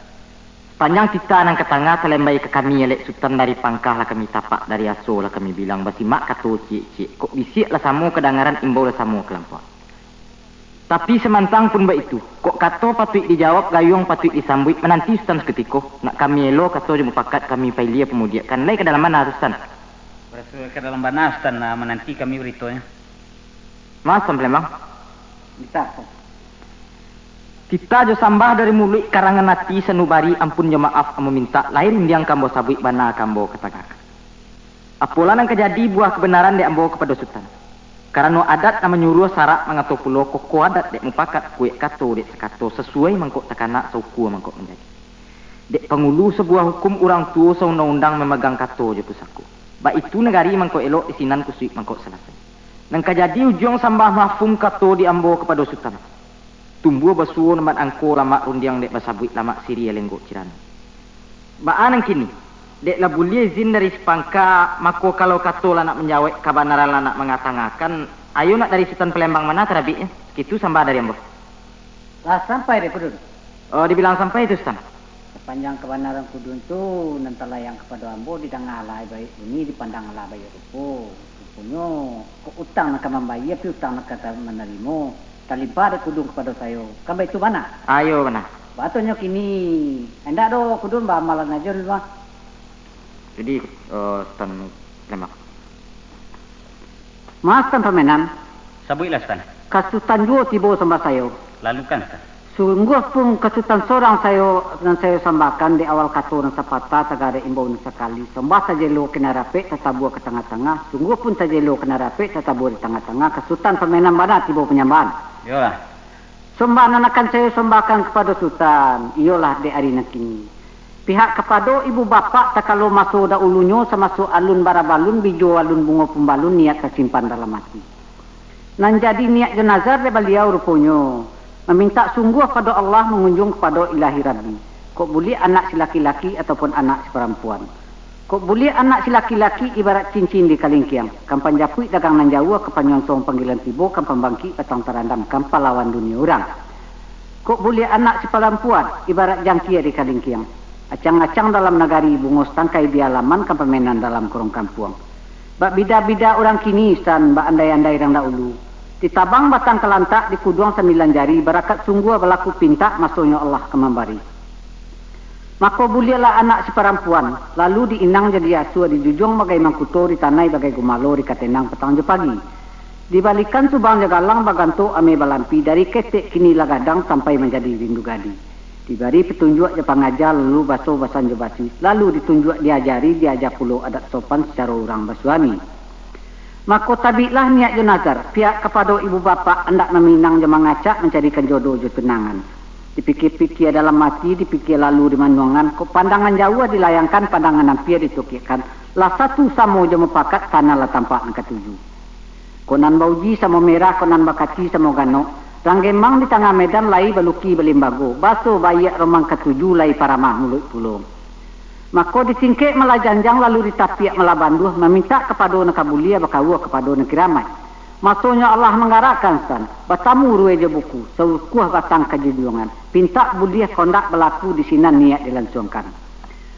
Sapanjang titah nan ka tangah, talembai ka kami, alek Sutan, dari pangkah lah kami tapak, dari aso lah kami bilang, basimak kato ciek-ciek, kok bisiak lah samo kadangaran, imbau lah samo kalampauan. Tapi samantang pun baitu, kok kato patuik dijawab, gayuang patuik disambuik, mananti Sutan sakutiko, nak kami elo kato jo mupakat, kami pailia pamudiakkan, lai ka dalam bana tu, Sutan? Baraso ka dalam bana, Sutan, nah, mananti kami baritonyo. Mao, Sutan Palembang. Bisa, Sutan. Titah jo sambah dari muluik, karangan ati sanubari, ampun jo maaf ambo mintak, lai rundiang ka ambo sabuik, bana ka ambo katangahkan. Apolah nan ka jadi buah kabanaran dek ambo kapado Sutan? Karano adat nan manyuruah, sarak mangato pulo, koko adat dek mupakat, kuek kato dek sakato, sasuai mangkok takanak, saukua mangkok manjadi. Dek pangulu sabuah hukum, urang tuo saundang-undang, mamagang kato jo pusako. Baitu nagari mangkok elok, di sinan kusuik mangkok salasai. Nan ka jadi ujuang sambah mafhum kato di ambo kapado Sutan. Tumbuah basuo nambat angko, lamak rundiang dek basabuik, lamak siriah lenggok cirano. Baa nan kini? Dek lah buliah izin dari sapangka, mako kalau kato lah nak manjawek, kabanaran lah nak mangatangahkan, ayo nak dari Sutan Palembang mano tarabiknyo? Sakitu sambah dari ambo. Lah sampai dek Kudun? Oh, dibilang sampai tu, Sutan. Sapanjang kabanaran Kudun tu nan talayang kapado ambo, didanga lah baiak bunyi, dipandang lah baiak rupo. Ruponyo, kok utang nan ka mambayia, piutang nan ka ta-, manarimo, talimpah dek Kudun kapado sayo. Kan baitu bana? Ayo, bana. Batonyo kini, indak doh Kudun baamalan ajo dulu, ah. Jadi, eh, Sutan Palembang. Mao, Sutan Pamenan. Sabuiklah, Sutan. Ka Sutan juo tibo sambah sayo. Lalukan, Sutan. Sungguah pun ka Sutan sorang sayo, nan sayo sambahkan di awal kato nan sapatah, tagadek imbau nan sakali. Sambah tajelo ka nan rapek, tatabua ka tangah-tangah. Sungguah pun tajelo ka nan rapek, tatabua di tangah-tangah. Ka Sutan Pamenan bana tibo panyambahan. Iyolah. Sambah nan akan sayo sambahkan kapado Sutan, iyolah dek ari nan kini. Pihak kapado ibu bapak, takalo maso daulunyo, samaso alun barabalun, bijo alun bungo pambalun, niat tasimpan dalam ati. Nan jadi niat jo nazar dek baliau ruponyo, mamintak sungguah pado Allah, mangunjuang kapado Ilahi Rabbi. Kok buliah anak si laki-laki ataupun anak si parampuan. Kok buliah anak si laki-laki ibarat cincin di kalingkiang, kan panjapuik dagang nan jauah, kan panyonsong panggilan tibo, kan pambangkik patang tarandam, kan palawan dunia urang. Kok buliah anak si parampuan, ibarat jangkia di kalingkiang. Acang-acang dalam nagari, bungo satangkai di alaman, ka pamenan dalam korong kampuang. Bak bida-bida urang kini, Sutan, bak andai-andai urang dahulu. Ditabang batang kalantak, dikuduang sambilan jari, barakat sungguah balaku pintak, masonyo Allah ka mambari. Mako buliahlah anak si parampuan, lalu diinang jo diasuah, dijujuang bagai mangkuto, ditanai bagai gumalo, dikatenang patang jo pagi. Dibalikan subang jo galang, bagantok ameh balampi, dari ketek kini lah gadang, sampai manjadi rindu gadi. Dibari patunjuak jo pangaja, lalu baso basanjo basi, lalu ditunjuak diajari, diaja pulo adat sopan sacaro urang basuami. Mako tabiklah niat jo nazar, pihak kapado ibu bapak, andak maminang jo mangacak, mancarikan jodoh jo tunangan. Dipikia-pikia dalam ati, dipikia lalu di manuangan, kok pandangan jauah dilayangkan, pandangan ampia ditokekkan, lah satu samo jo mupakat, tana lah tampak nan katuju. Kok nan bauji samo merah, kok nan bakaci samo ganok, rang gemang di tangah medan, lai baluki balimbago, baso baiak roman katuju, lai paramah muluik pulo. Mako disingkek malah janjang, lalu ditapiak malah banduah, mamintak kapado nan ka buliah, bakaua kapado nan kiramaik. Masonyo Allah manggarakkan, Sutan, batamu ruweh jo buku, saukuah batang kajunjuangan, pintak buliah kondak balaku, di sinan niat dilansuangkan.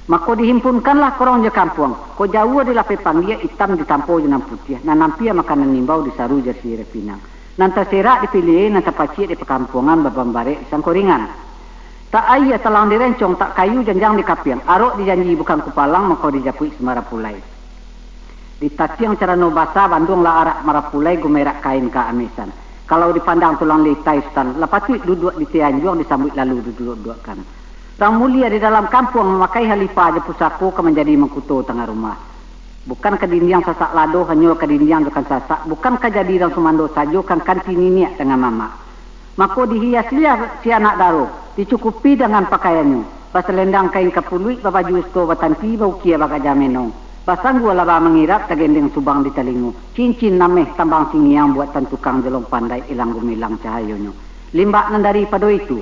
Mako dihimpunkanlah korong jo kampuang, kok jauah dilapeh panggia, itam ditampo jo nan putiah, nan ampia makanan imbau, disaru jo sirih pinang. Nan taserak dipiliah, nan tapaciak di pakampuangan, babambarek di sangkoringan. Tak aia talang direncong, tak kayu janjang dikapiang, arok dijanji bukan kupalang, mako dijapuik si marapulai. Ditatiang carano basa, banduang lah arak marapulai, gumerak kain ka amesan. Kalau dipandang tulang litai, Sutan, lah patuik duduak di tianjuang, disambuik lalu diduduak-duduakkan. Rang mulia di dalam kampuang, mamakai halipah jo pusako, ka manjadi mangkuto tangah rumah. Bukan ka dindiang sasak lado, hanyo ka dindiang jo kan sasak, bukan ka jadi rang sumando sajo, kan kanti niniak dangan mamak. Mako dihiaslah si anak daro, dicukupi dangan pakaiannyo, basalendang kain kapuluik, babaju usto batanti, baukia bagajah menong, basanggua laba mangirap, tagendeng subang di talingo, cincin ameh tambang singiang, buatan tukang jolong pandai, ilang gumilang cahayonyo. Limbak nan daripado itu,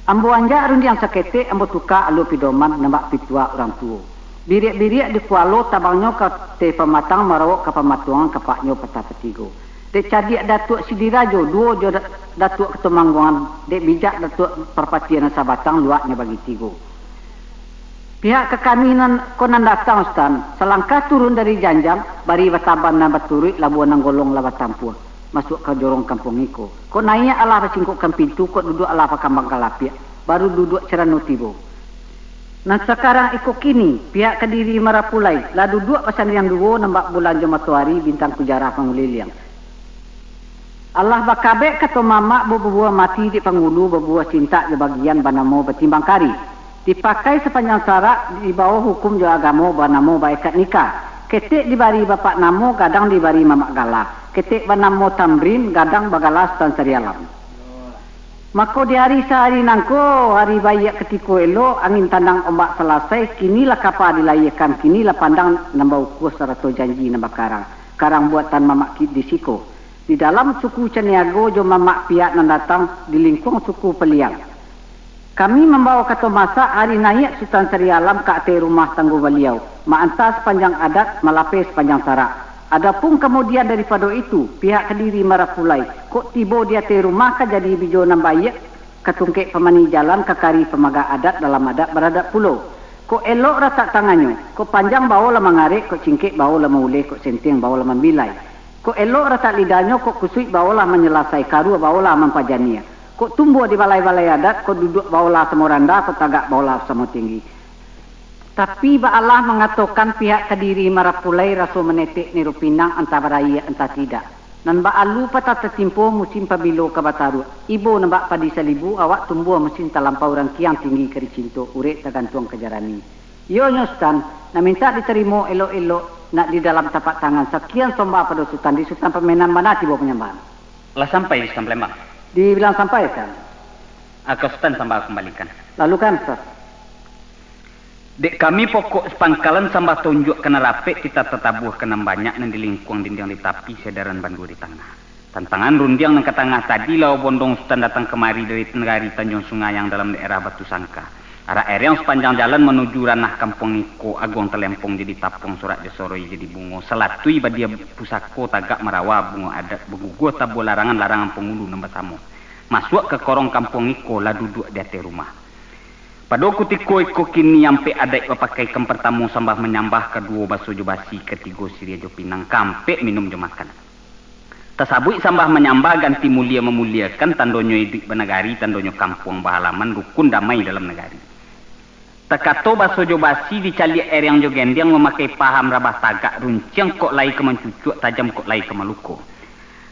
ambo anjak rundiang saketek, ambo tuka alua pidoman, nan bak pituah urang tuo. Biriak-biriak di kualo, tabangnyo ka ateh pamatang, marawok ka pamatuangan, kapaknyo patah patigo. Dek cadiak Datuak Sidirajo, duo jo Da-, Datuak Katumangguangan, dek bijak Datuak Parpatiah nan sabatang, luaknyo bagi tigo. Pihak ka kami nan, ko nan datang, Sutan, salangkah turun dari janjang, bari bataban nan baturuik, labuah nan golong lah batampuah, masuak ka jorong kampuang iko. Kok naiak alah basingkokkan pintu, kok duduak alah bakambang kalapiak, baru duduak carano tibo. Nan sakarang iko kini, pihak ka diri marapulai, lah duduak basandiang duo, nan bak bulan jo matoari, bintang kujarah manguliliang. Alah bakabek kato mamak, babuah mati dek pangulu, babuah cintak jo bagian, banamo batimbang kari. Dipakai sapanjang sarak, dibao hukum jo agamo, banamo baekat nikah. Ketek dibari bapak namo, gadang dibari mamak gala. Ketek banamo Tamrin, gadang bagala Sutan Sarialam. Mako di ari sahari nangko, ari baiak katiko elok, angin tandang ombak salasai, kini lah kapa dilayiekan, kini lah pandang nan baukua sarato janji nan bakarang, karang buatan mamak ki-, di siko. Di dalam suku Caniago jo mamak pihak nan datang, di lingkuang suku Paliang. Kami mambao kato masak, ari naiak Sutan Sarialam ka ateh rumah tanggo baliau, maanta sapanjang adat, malapeh sapanjang sarak. Adopun kamudian daripado itu, pihak ka diri marapulai, kok tibo di ateh rumah ka jadi bijo nan baiak, ka tungkek pamani jalan, ka kari pamaga adat, dalam adat baradat pulo. Kok elok ratak tangannyo, kok panjang baolah mangarek, kok cingkek baolah mauleh, kok senteng baolah mambilai. Kok elok ratak lidahnyo, kok kusuik baolah manyalasai, karua baolah mampajaniah. Kok tumbuah di balai-balai adat, kok duduak baolah samo randah, kok tagak baolah samo tinggi. Tapi baalah mangatokan pihak ka diri marapulai, raso manetek niro pinang, antah baraiak antah tidak. Nan baalu patah tatimpo, musim pabilo ka bataruak. Ibo nan bak padi salibu, awak tumbuah musim talampau, rangkiang tinggi ka dicinto, urek tagantuang ka jarani. Iyonyo Sutan, nan mintak ditarimo elok-elok, nak di dalam tapak tangan. Sakian sombah pado Sutan, di Sutan pamenan bana tibo panyambahan. Lah sampai di Sutan Palembang? Dibilang sampai, Sutan. Aka Sutan sambah kumbalikan. Lalu kan, Sutan? Dek kami pokok sapangkalan, sambah taunjuak ka nan rapek, titah tatabuah ka nan banyak, nan di lingkuang dindiang di tapi, sadaran bandua di tangah. Tantangan rundiang nan ka tangah tadi, lawa bondong Sutan datang kamari dari nagari Tanjuang Sungayang dalam daerah Batu Sangka. Arak ereang sapanjang jalan manuju ranah kampuang iko, aguang talempong jadi tapuang, sorak jo soroi jadi bungo, salatui badia pusako, tagak marawa bungo adat, baguguah tabuah larangan, larangan pangulu nan basamo. Masuak ka korong kampuang iko lah duduak di ateh rumah. Pado kutiko iko kini ampek adaik bapakaikan, partamo sambah manyambah, kaduo baso jo basi, katigo siriah jo pinang, kaampek minum jo makan. Tasabuik sambah manyambah ganti mulia mamuliakan, tandonyo iduik banagari, tandonyo kampuang bahalaman, rukun damai dalam nagari. Takato baso jo basi, dicaliak ereng jo gendiang, mamakai paham rabah tagak, runciang kok lai ka mancucuak, tajam kok lai ka maluko.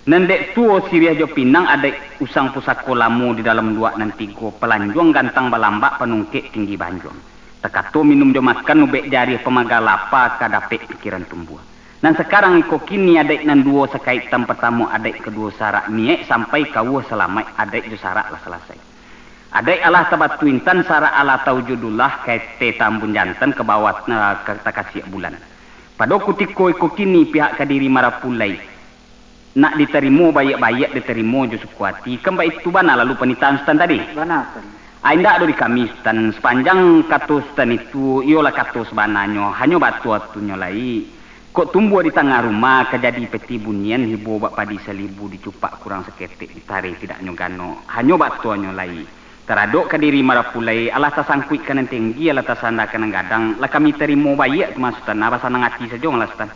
Nan dek tuo siriah jo pinang, adaik usang pusako lamo di dalam luak nan tigo, palanjuang gantang balambak, panungkek tinggi banjuang. Takato minum jo makan, ubek jariah pamaga lapa, ka dapek pikiran tumbuah. Nan sakarang iko kini, adaik nan duo sakaitan, partamo adaik kaduo sarak, niaik sampai ka uwuh salamaik, adaik jo sarak lah salasai. Adaik alah tabatu intan, sarak alah taujudullah, kaete tambun jantan, ka bawah, eh, ka takasiak bulan. Pado kutiko iko kini, pihak ka diri marapulai, nak ditarimo baiak-baiak, ditarimo jo suko ati, kan baitu bana lalu panitahan Sutan tadi? Bana, Sutan. Ah, indak doh di kami, Sutan. Sapanjang kato Sutan itu, iyolah kato sabananyo, hanyo batu atunyo lai. Kok tumbuah di tangah rumah, ka jadi peti bunian, hibo bak padi salibu, dicupak kurang saketek, ditareh tidaknyo gano, hanyo batuanyo lai. Taradok ka diri marapulai, alah tasangkuik ka nan tinggi, alah tasanda ka nan gadang, lah kami tarimo baiak tu mah, Sutan, nah, basanang ati sajo lah, Sutan.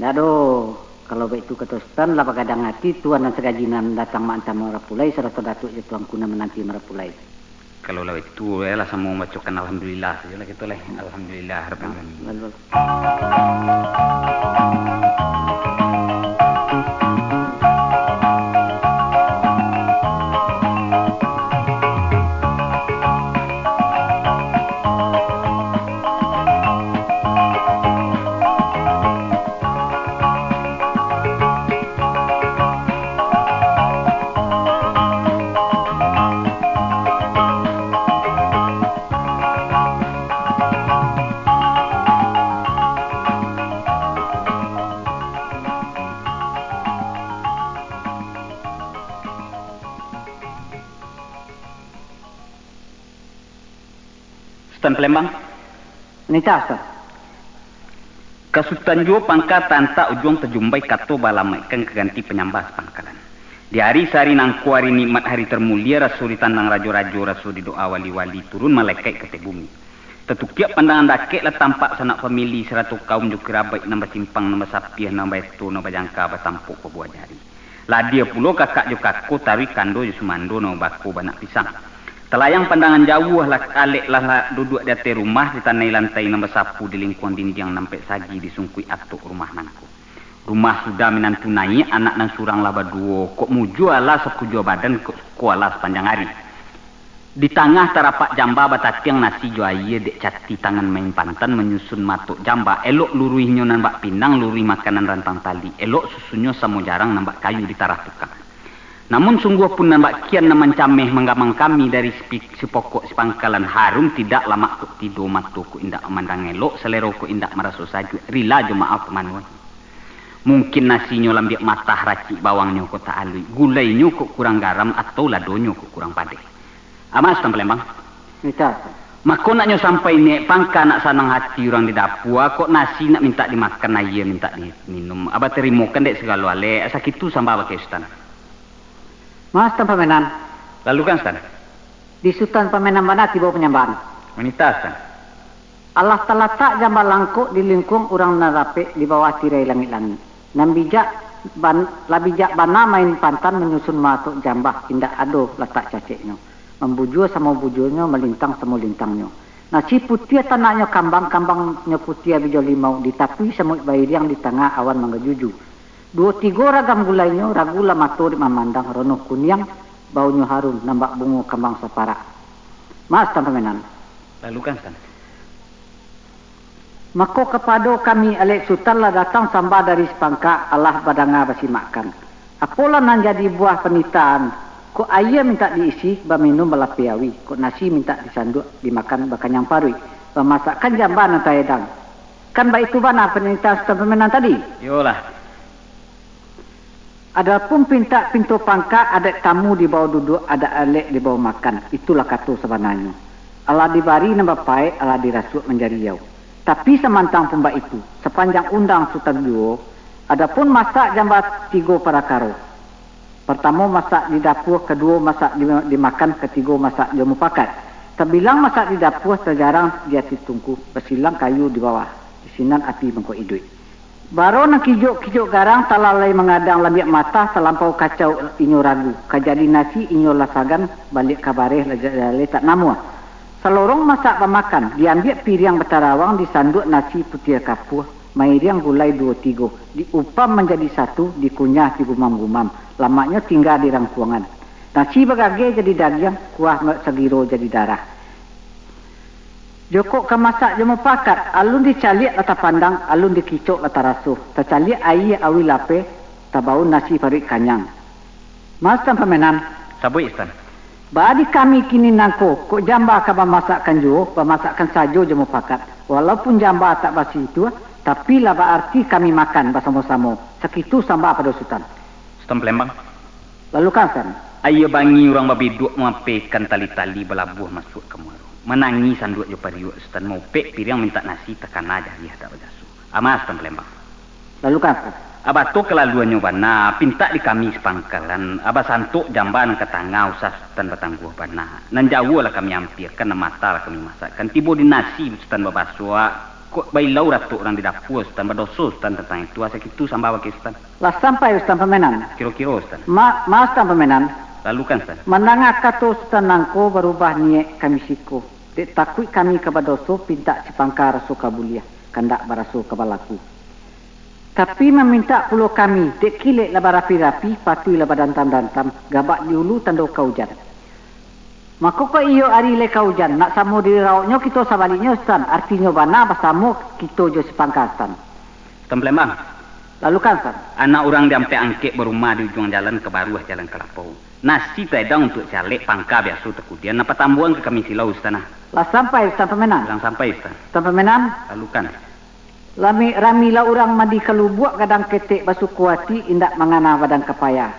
Indak doh, kalau baitu kato Sutan, lah bagadang ati, tuan nan sagaji nan datang maanta marapulai, sarato Datuak jo Tuanku nan mananti marapulai. Kalau lah itu, yo lah, samo mambacokan alhamdulillah sajo lah kito lah. Alhamdulillah rabbil alamin. Lalu, lalu. Sutan Palembang. Nitah, Sutan. Ka Sutan juo pangka taantak ujuang tajumbai kato baalamaikkan ka ganti panyambah sapangkalan. Di ari sahari nangko ari nikmat, hari tarmulia, raso ditandang rajo-rajo, raso didoa wali-wali, turun malaikat ka ateh bumi. Tatukiak pandangan dakek lah tampak sanak famili sarato kaum jo kirabaik nan basimpang, nan basapiah, nan baeto, nan bajangka, batampok babuah jari. Lah hadia pulo kakak jo kako, taruih kando jo sumando, nan babako baanak pisang. Talayang pandangan jauah lah, alek lah, lah duduak di ateh rumah, ditanai lantai nan basapu, dilingkuang dindiang nan ampek sagi, disungkuik atok rumah nangko. Rumah sudah minantu naiak, anak nan surang lah baduo, kok mujua alah sakujua badan, kok suko alah sapanjang ari. Di tangah tarapak jamba, batatiang nasi jo aia, dek cati tangan main pantan, manyusun matok jamba, elok luruihnyo nan bak pinang, luruih makanan rantang tali, elok susunnyo samo jarang nan bak kayu di tarah tukang. Namun sungguah pun nan bak kian nan mancameh manggamang kami dari sipi-, sipokok sipangkalan, harum tidak lamak kok tido, mato kok indak mamandang elok, salero kok indak maraso sajuak, rila jo maaf kamanuahi. Mungkin nasinyo lambiak matah, racik bawangnyo kok tak aluik, gulainyo kok kurang garam, atau ladonyo kok kurang padeh. Amak Sutan Palembang. Mita. Mako naknyo sampai naiak pangka, nak sanang hati urang di dapua, kok nasi nak mintak dimakan, aia mintak diminum. Abah tarimokan dek sagalo alek, sakitu sambah bakeh Sutan. Mas Sutan Pamenan. Lalu kan, Sutan? Di Sutan Pamenan bana tibo panyambahan. Manitah, Sutan. Alah talatak jamba langkok di lingkuang urang nan rapek di bawah tirai langik-langik. Nan bijak ban-, lah bijak bana main pantan manyusun matok jamba, indak ado latak caceknyo. Mambujua samo bujuanyo, malintang samo lintangnyo. Nasi putiah tanaknyo kambang, kambangnyo putiah bijo limau, di tapi samuik bairiang, di tangah awan manggajuju. Duo tigo ragam gulainyo, ragu lah mato dek mamandang, rono kuniang, baunyo harum, nan bak bungo kambang saparak. Mas Sutan Pamenan. Lalu kan, Sutan? Mako kapado kami alek Sutan lah datang sambah dari sipangka, alah badanga basimakkan. Apolah nan jadi buah panitahan, kok aia mintak diisi, baminum balapeh auih, kok nasi mintak disanduak, dimakan bakanyang paruik, bamasakkan jamba nan taedang. Kan baitu bana panitahan Sutan Pamenan tadi? Iyolah. Adapun pintak pinto pangka, adaik tamu dibawo duduak, adaik alek dibawo makan, itulah kato sabananyo. Alah dibari nan bapaek, alah dirasuak manjadi iyau. Tapi samantang pun baitu, sapanjang undang Sutan juo, adapun masak jamba tigo parakaro. Partamo masak di dapua, kaduo masak di, dimakan, katigo masak jo mupakat. Tabilang masak di dapua, tajarang di ateh tungku, basilang kayu di bawah, di sinan api mangko iduik. Baro nan kijok-kijok garang, talalai mangadang lambiak matah, talampau kacau inyo ragu, ka jadi nasi inyo lah sagan, baliak ka bareh lah ja-, jaleh tak namuah. Salorong masak bamakan, diambiak piriang batarawang, disanduak nasi putiah kapuah, mairiang gulai duo tigo, diupam manjadi satu, dikunyah digumam-gumam, lamaknyo tingga di rangkuangan. Nasi bagageh jadi dagiang, kuah ma-, sagiro jadi darah. Jokok ka masak jo mupakat, alun dicaliak lah tapandang, alun dikicok lah taraso. Tacaliak aia awi lapeh, tabaun nasi paruik kanyang. Mas Sutan Pamenan. Sabuik, Sutan. Baa di kami kini nangko, kok jamba ka bamasakkan juo, bamasakkan sajo jo mupakat. Walaupun jamba tak basitua, tapi lah baarti kami makan basamo-samo. Sakitu sambah pado Sutan. Sutan Palembang. Lalu kan, Sutan? Aia bangi urang babiduak, mampehkan tali-tali, balabuah masuak ka muaro. Manangih sanduak jo pariuak, Sutan, maupek piriang mintak nasi, takana jariah tak bajaso. Aman, Sutan Palembang. Lalu kan, Sutan? Abato kalaluannyo bana, pintak di kami sapangkalan, aba santok jamba nan ka tangah, usah Sutan batangguah bana. Nan jauah lah kami ampiakan, nan matah lah kami masakkan. Tibo di nasi, Sutan babasuak, kok bailau ratok urang di dapua, Sutan, badoso Sutan tantang itu, asa kitu sambah bakeh Sutan. Lah sampai, Sutan Pamenan? Kiro-kiro, Sutan. Ma-, ma, Sutan Pamenan. Lalu kan, Sutan? Mandanga kato Sutan nangko, barubah niaik kami siko. Dek takuik kami ka badoso, pintak sipangka raso ka buliah, kandak baraso ka balaku. Tapi mamintak pulo kami, dek kilek lah barapi-rapi, patuih lah badantang-dantang, gabak di ulu tando ka ujan. Mako, kok iyo ari lai ka ujan, nak samo dirauknyo kito sabaliknyo, Sutan, artinyo bana basamo kito jo sipangka, Sutan. Sutan Palembang. Lalu kan, Sutan? Anak urang diampek angkek, barumah di ujuang jalan, ka baruah jalan kalapau. Nasi taedang untuak si alek, pangka biaso takudian, nan patambuakan ka kami silau, Sutan, ah. Lah sampai, Sutan Pamenan? Lah sampai, Sutan. Sutan Pamenan? Lalu kan. Lami-, ramilah urang mandi ka lubuak, gadang ketek basuko ati, indak mangana badan ka payah.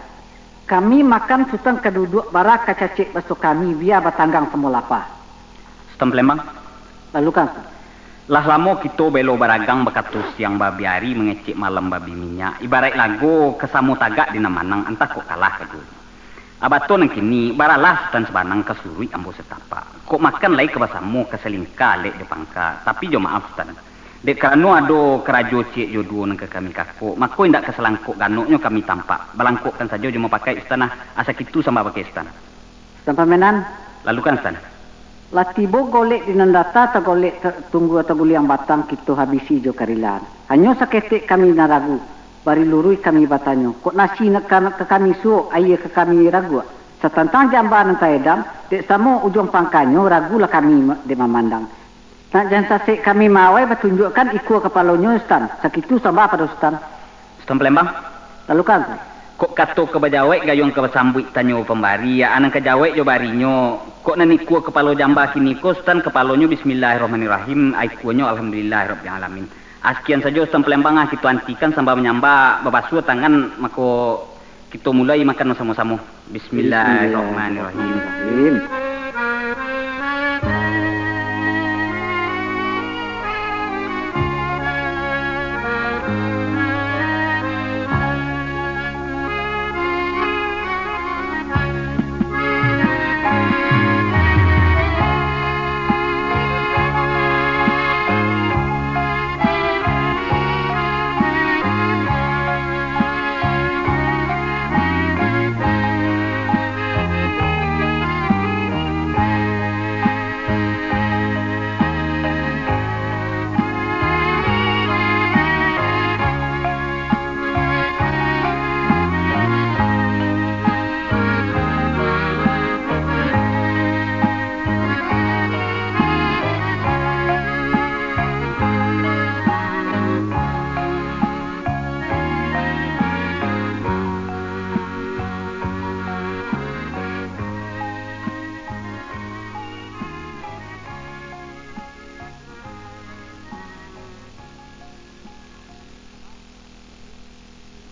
Kami makan Sutan ka duduak, bara ka cacek baso kami, bia batanggang samo lapa. Sutan Palembang. Lalu kan, Sutan? Lah lamo kito baelo baragang, bakato siang babi ari, mangecek malam babi minyak. Ibaraik lago, ka samo tagak di nan manang, antah kok kalah kaduonyo. Abato nan kini, baralah Sutan sabanang, ka suruik ambo satapak. Kok makan lai ka basamo, ka salingka alek jo pangka. Tapi jo maaf, Sutan. Dek karano ado karajo ciek jo duo nan ka kami kakok, mako indak ka salangkok ganoknyo kami tampak. Balangkokkan sajo jo mupakaik, Sutan, ah. Asa kitu sambah bakeh Sutan. Sutan Pamenan. Lalu kan, Sutan? Lah tibo golek di nan data, tagolek ta-, tunggu taguliang batang, kito habisi jo karilaan. Hanyo saketek kami nan ragu, bari luruih kami batanyo, kok nasi nak ka, ka kami suok, aia ka kami raguak. Satantang jamba nan taedang, dek samo ujuang pangkanyo, ragulah kami ma-, dek mamandang. Nak jan sasek kami maawai, batunjuakkan ikua kapalonyo, Sutan. Sakitu sambah pado Sutan. Sutan Palembang. Lalu kan, Sutan? Kok kato ka bajawek, gayuang ka basambuik, tanyo pambari, ya, nan ka jawek jo barinyo, kok nan ikua kapalo jamba kini ko, Sutan, kapalonyo bismillahirrahmanirrahim, ikuanyo alhamdulillahirabbil alamin. Ah, sakian sajo, Sutan Palembang, ah, kito antikan sambah manyambah, babasuah tangan, mako kito mulai makan basamo-samo. Bismillahirrahmanirrahim. Bismillahirrahmanirrahim.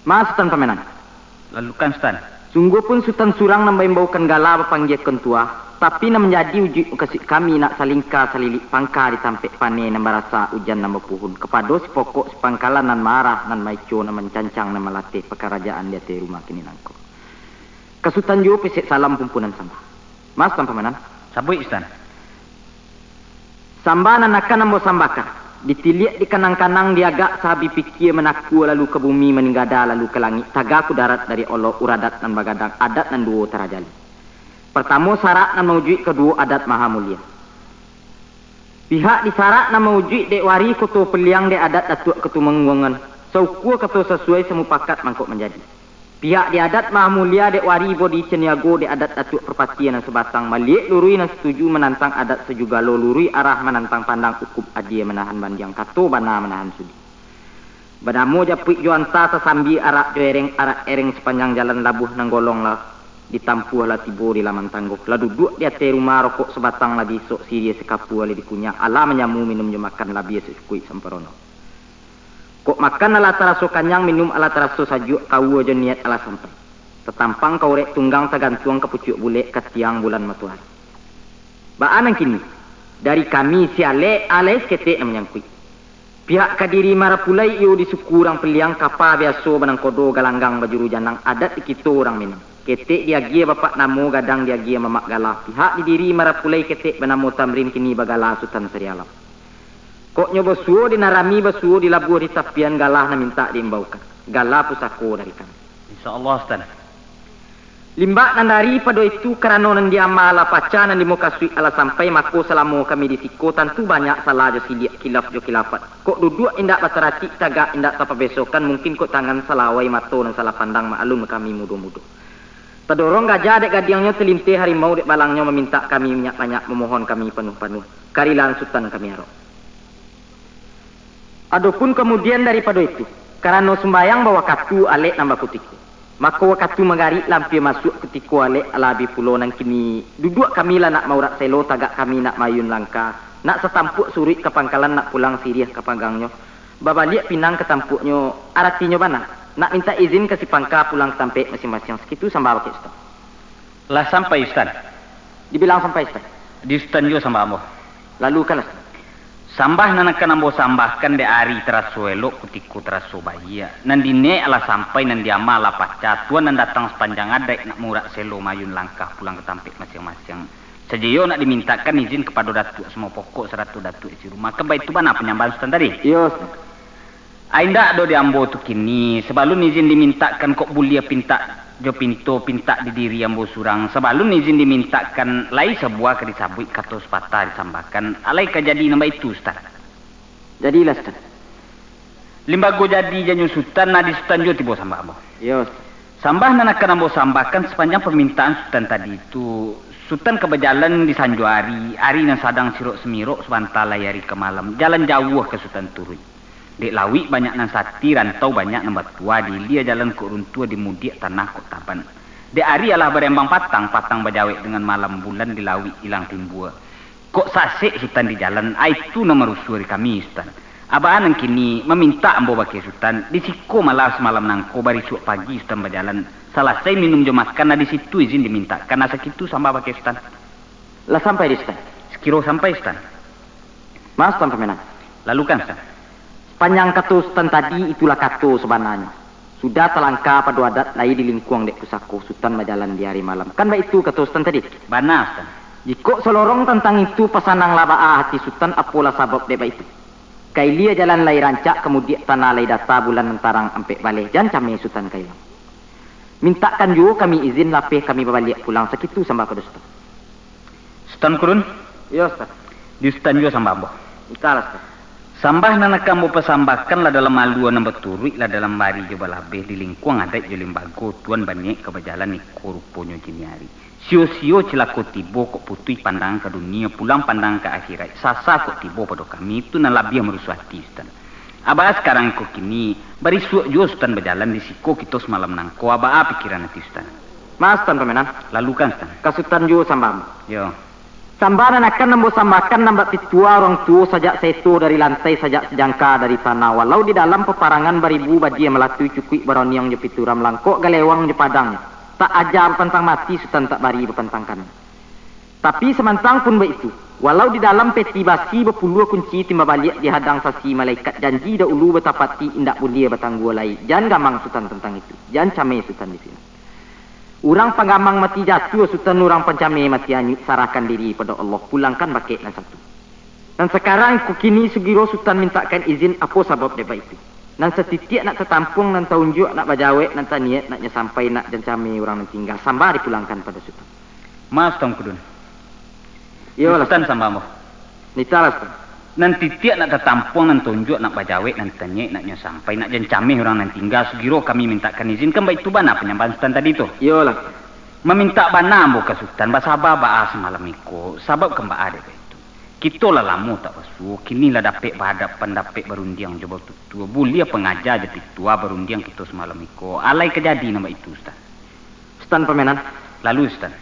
Ma, Sutan Pamenan. Lalu kan, Sutan? Sungguahpun Sutan surang nan maimbaukan gala, bapanggiakan tuah, tapi nan manjadi ujuik mukasuik kami nak salingka salilik pangka di tampek paneh nan barasa ujan nan bapuhun, kapado sipokok sipangkalan nan marah, nan maico, nan mancancang, nan malateh pakarajaan di ateh rumah kini nangko. Ka Sutan juo pesek salam pumpunan sambah. Mas Tan Pamenan. Sabuik, Sutan. Sambah nan akan ambo sambahkan, ditiliak dikanang-kanang, diagak sahabih pikia, manakua lalu ka bumi, maninggada lalu ka langik, taga kudarat dari Allah, uradat nan bagadang, adat nan duo tarajali. Partamo, sarak nan maujuik, kaduo, adat maha mulia. Pihak di sarak nan maujuik dek wari Koto Peliang, dek adat Datuak Katumangguangan, saukua kato sasuai, samupakat mangkok manjadi. Pihak di adat maha mulia dek wari Bodi Caniago, dek adat Datuak Parpatiah nan sabatang, baliak luruih nan satuju, manantang adat sajugalo, luruih arah manantang pandang, ukun adie manahan bandiang, kato bana manahan sudi. Banamo japuik jo anta, sasambia arak jo ereng, arak ereng sapanjang jalan, labuah nan golong lah ditampuah, lah tibo di laman tanggo, lah duduak di ateh rumah, rokok sabatang lah diisok, siriah sakapua lah dikunyak, alah manjamu, minum jo makan, labiah sacukuik samparono. Kok makan alah taraso kanyang, minum alah taraso sajuak, kaua jo niat alah sampai. Tatampang ka urek tunggang, tagantuang ka pucuak bulek, ka tiang bulan matoari. Baa nan kini? Dari kami si Alek, alai saketek nan manyangkuik. Pihak ka diri Marapulai iyo di suku urang Peliang, kapa biaso banangkodo, galanggang bajuru janang, adat di kito urang Minang. Ketek diagiah bapak namo, gadang diagiah mamak galah. Pihak di diri Marapulai ketek banamo Tamrin, kini bagalah Sutan Sarialam. Kok nyo basuo di nan rami, basuo di labuah di tapian, galah nan mintak diimbaukan. Galah pusako dari kami. Insya Allah, Sutan. Limbak nan daripado itu, karano nan di ama alah pacah, nan di mukasuik alah sampai, mako salamo kami di siko, tantu banyak salah jo siliak, kilaf jo kilafat. Kok duduak indak basaratik, tagak indak tapabesokan, mungkin kok tangan salah awai, mato nan salah pandang, maklum kami mudo-mudo. Tadorong gajah dek gadiangnyo, talinteh harimau dek balangnyo, mamintak kami minyak banyak, mamohon kami panuah-panuah, karilaan Sutan kami arok. Adopun kamudian daripado itu, karano sumbayang bawakatu, alek nan bakutiko, mako wakatu magarik lampia masuak, kutiko alek alah abih pulo, nan kini duduak kami lah nak maurak selo, tagak kami nak maayun langkah, nak satampuak suruik ka pangkalan, nak pulang siriah ka panggangnyo, babaliak pinang ka tampuaknyo, aratinyo bana, nak mintak izin ka si pangka pulang ka tampek masiang-masiang. Sakitu sambah bakeh Sutan. Lah sampai, Sutan? Dibilang sampai, Sutan. Di Sutan juo sambah ambo. Lalukanlah, Sutan. Sambah nan akan ambo sambahkan dek ari taraso elok, kutiko taraso baiak. Nan di nek alah sampai, nan di ama alah pacah, tuan nan datang sapanjang adaik nak maurak selo, maayun langkah pulang ka tampek masiang-masiang. Sajo iyo nak dimintakkan izin kapado Datuak Samopokok sarato Datuak Isi Rumah. Kan baitu bana panyambahan Sutan tadi? Iyo, Sutan. Ai, indak doh di ambo tu kini, sabalun izin dimintakkan kok buliah pintak jo pinto, pintak di diri ambo surang, sabalun izin dimintakkan lai sabuah ka disabuik, kato sapatah disambahkan, alai ka jadi nan baitu, Sutan. Jadilah, Sutan. Limbago jadi janyo Sutan, nah di Sutan juo tibo sambah ambo. Iyo, Sutan. Sambah nan akan ambo sambahkan sapanjang pamintaan Sutan tadi tu, Sutan ka bajalan di sanjo ari, ari nan sadang sirok-samirok, sabanta lai ari ka malam, jalan jauah ka Sutan turuik. Dek lauik banyak nan sati, rantau banyak nan batua, di ilia jalan kok runtuah, di mudiak tanah kok taban. Dek ari alah barembang patang, patang bajawek dengan malam, bulan di lauik ilang timbua. Kok sasek Sutan di jalan, ai tu nan marusuah di kami, Sutan. Abaa nan kini, mamintak ambo bakeh Sutan, di siko malah samalam nangko, barisuak pagi Sutan bajalan, salasai minum jo makan, nah di situ izin dimintakkan, nah sakitu sambah bakeh Sutan. Lah sampai di Sutan? Sakiro sampai, Sutan. Mas Tan Pamenan. Lalukan, Sutan. Sapanjang kato Sutan tadi, itulah kato sabananyo. Sudah talangka pado adat, lai dilingkuang dek pusako, Sutan bajalan di ari malam. Kan baitu kato Sutan tadi? Bana, Sutan. Jikok salorong tantang itu, pasananglah baa hati Sutan, apolah sabab dek baitu. Ka ilia jalan lai rancak, ka mudiak tanah lai data, bulan nan tarang ampek baleh, jan cameh Sutan ka ilang. Mintakkan juo kami izin, lapeh kami babaliak pulang, sakitu sambah pado Sutan. Sutan Kurun? Iyo, Sutan. Di Sutan juo sambah ambo. Mintaklah, Sutan. Sambah nan akan ambo pasambahkan lah dalam alua nan baturuik, lah dalam bari jo balabeh, di lingkuang adaik jo limbago, tuan baniaik ka bajalan, iko ruponyo kini ari. Sio-sio cilako tibo, kok putuih pandangan ka dunia, pulang pandangan ka akhiraik, sasa kok tibo pado kami, tu nan labiah marusuah ati, Sutan. Abaa sakarang iko kini, barisuak juo Sutan bajalan, di siko kito samalam nangko, abaa pikiran ati Sutan? Mas Tan Pamenan. Lalukan, Sutan. Ka Sutan juo sambah ambo. Yo. Sambah nan akan ambo sambahkan nan bak pitua urang tuo, sajak saeto dari lantai, sajak sajangka dari tanah. Walau di dalam paparangan baribu badiah malatui, cukuik baroniang jo pituram, langkok galewang jo padangnyo, tak aja bapantang mati, Sutan tak bari bapantang kanai. Tapi samantang pun baitu, walau di dalam peti basi bapuluah kunci, timba baliak dihadang sasi malaikat, janji dahulu batapati, indak buliah batanggua lai. Jan gamang Sutan tantang itu, jan cameh Sutan di sinan. Urang panggamang mati jatuah, Sutan, urang pancameh mati anyuik, sarahkan diri pado Allah, pulangkan bakeh nan satu. Nan sakarang ko kini sugiro Sutan mintakkan izin, apo sabab dek baitu. Nan satitiak nak tatampuang, nan taunjuak nak bajawek, nan taniaik nak nyo sampai, nak jan cameh urang nan tingga, sambah dipulangkan pado Sutan. Ma, Sutan Kudun. Iyolah, Sutan. Sutan sambah ambo. Nitahlah, Sutan. Nan titiak nak tatampuang, nan taunjuak nak bajawek, nan taniaik nak nyo sampai, nak jan cameh urang nan tingga, sugiro kami mintakkan izin, kan baitu bana panyambahan Sutan tadi tu? Iyolah. Mamintak bana ambo ka Sutan, basaba baa samalam iko, sabab kan baa dek baitu. Kito lah lamo tak basuo, kini lah dapek bahadapan, dapek barundiang jo batutua, buliah pangaja jo pitua barundiang kito samalam iko, alai ka jadi nan baitu, Sutan. Sutan Pamenan. Lalu, Sutan?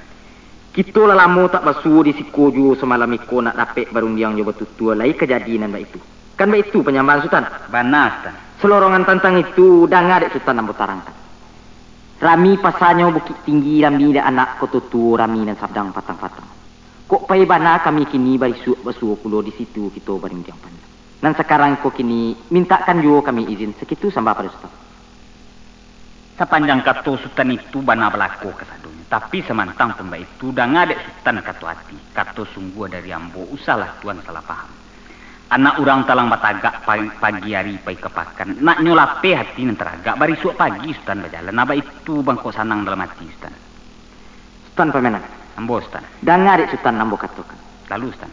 Kito lah lamo tak basuo di siko juo, samalam iko nak dapek barundiang jo batutua, lai ka jadi nan baitu. Kan baitu panyambahan Sutan? Bana, Sutan. Salorongan tantang itu, danga dek Sutan ambo tarangkan. Rami pasanyo Bukik Tinggi, rami dek anak Koto Tuo, rami nan sadang patang-patang. Kok pai bana kami kini barisuak basuo pulo di situ kito barundiang panjang. Nan sakarang ko kini, mintakkan juo kami izin, sakitu sambah pado Sutan. Sapanjang kato Sutan itu bana balako kasadonyo, tapi samantang pun baitu, danga dek Sutan kato ati, kato sungguah dari ambo, usahlah Tuan salah paham. Anak urang talang batagak pa-, pagi ari pai ka pakan, nak nyo lapeh ati nan taragak, barisuak pagi Sutan bajalan, nah baitu mangko sanang dalam ati Sutan. Sutan Pamenan. Ambo, Sutan. Danga dek Sutan ambo katokan. Lalu, Sutan?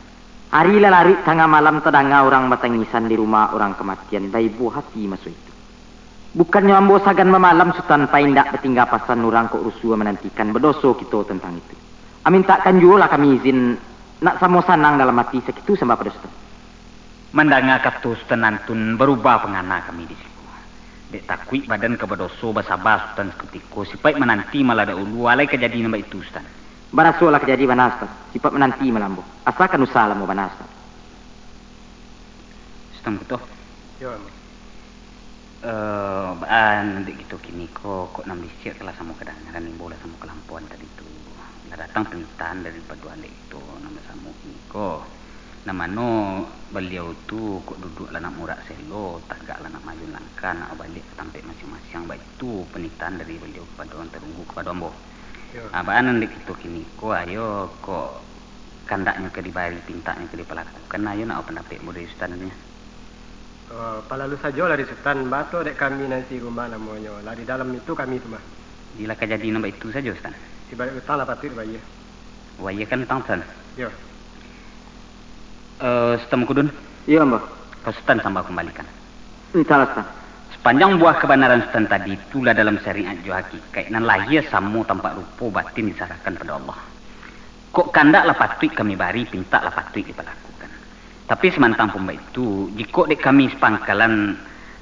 Ari lah laruik tangah malam, tadanga urang batangisan di rumah urang kamatian, baibo hati maso itu. Bukannyo ambo sagan bamalam, Sutan, pai indak batingga pasan, urang kok rusuah manantikan, badoso kito tantang itu. Amintakkan juolah kami izin, nak samo sanang dalam ati, sakitu sambah pado Sutan. Mandanga kato Sutan nantun, barubah pangana kami di siko. Dek takuik badan ka badoso, basaba Sutan sakutiko, sipaik mananti malah dahulu, alai ka jadi nan baitu, Sutan. Baraso lah ka jadi bana, Sutan. Sipaik mananti malah ambo. Asakan usah lamo bana, Sutan. Sutan Kuto. Yo, ambo. Eh, baa nan dek kito kini ko, kok nan bisiak lah samo kadangaran, imbau lah samo kalampauan tadi tu. Lah datang panitahan daripado alek kito nan basamo kini ko. Nan mano baliau tu kok duduak lah nak murak selo, tagak lah nak mayun langkah, nak babaliak ka tampek masiang-masiang, baitu panitahan dari baliau kapado urang tarunggu kapado ambo. Yo. Ah, baa nan dek kito kini ko, ayo kok kandaknyo ka dibari, pintaknyo ka dipalakukan, ayo nak pandapek ambo dari Sutan nyo. Oh, palalu sajolah di Sutan, bato dek kami nan si rumah namonyo, lah di dalam itu kami tu mah. Di lah ka jadi nan baitu sajo, Sutan. Sibalik utang lah patuik dibayia. Bayia kan utang, Sutan? Yo. Eh, Sutan Mukudun? Iyo, ambo. Ka Sutan sambah kumbalikan. Entahlah, Sutan. Sapanjang buah kabanaran Sutan tadi tu lah dalam syariat jo hakikaik, nan lahia samo tampak rupo, batin disarahkan pado Allah. Kok kandak lah patuik kami bari, pintak lah patuik dipalakukan. Tapi samantang pun baitu, jikok dek kami sapangkalan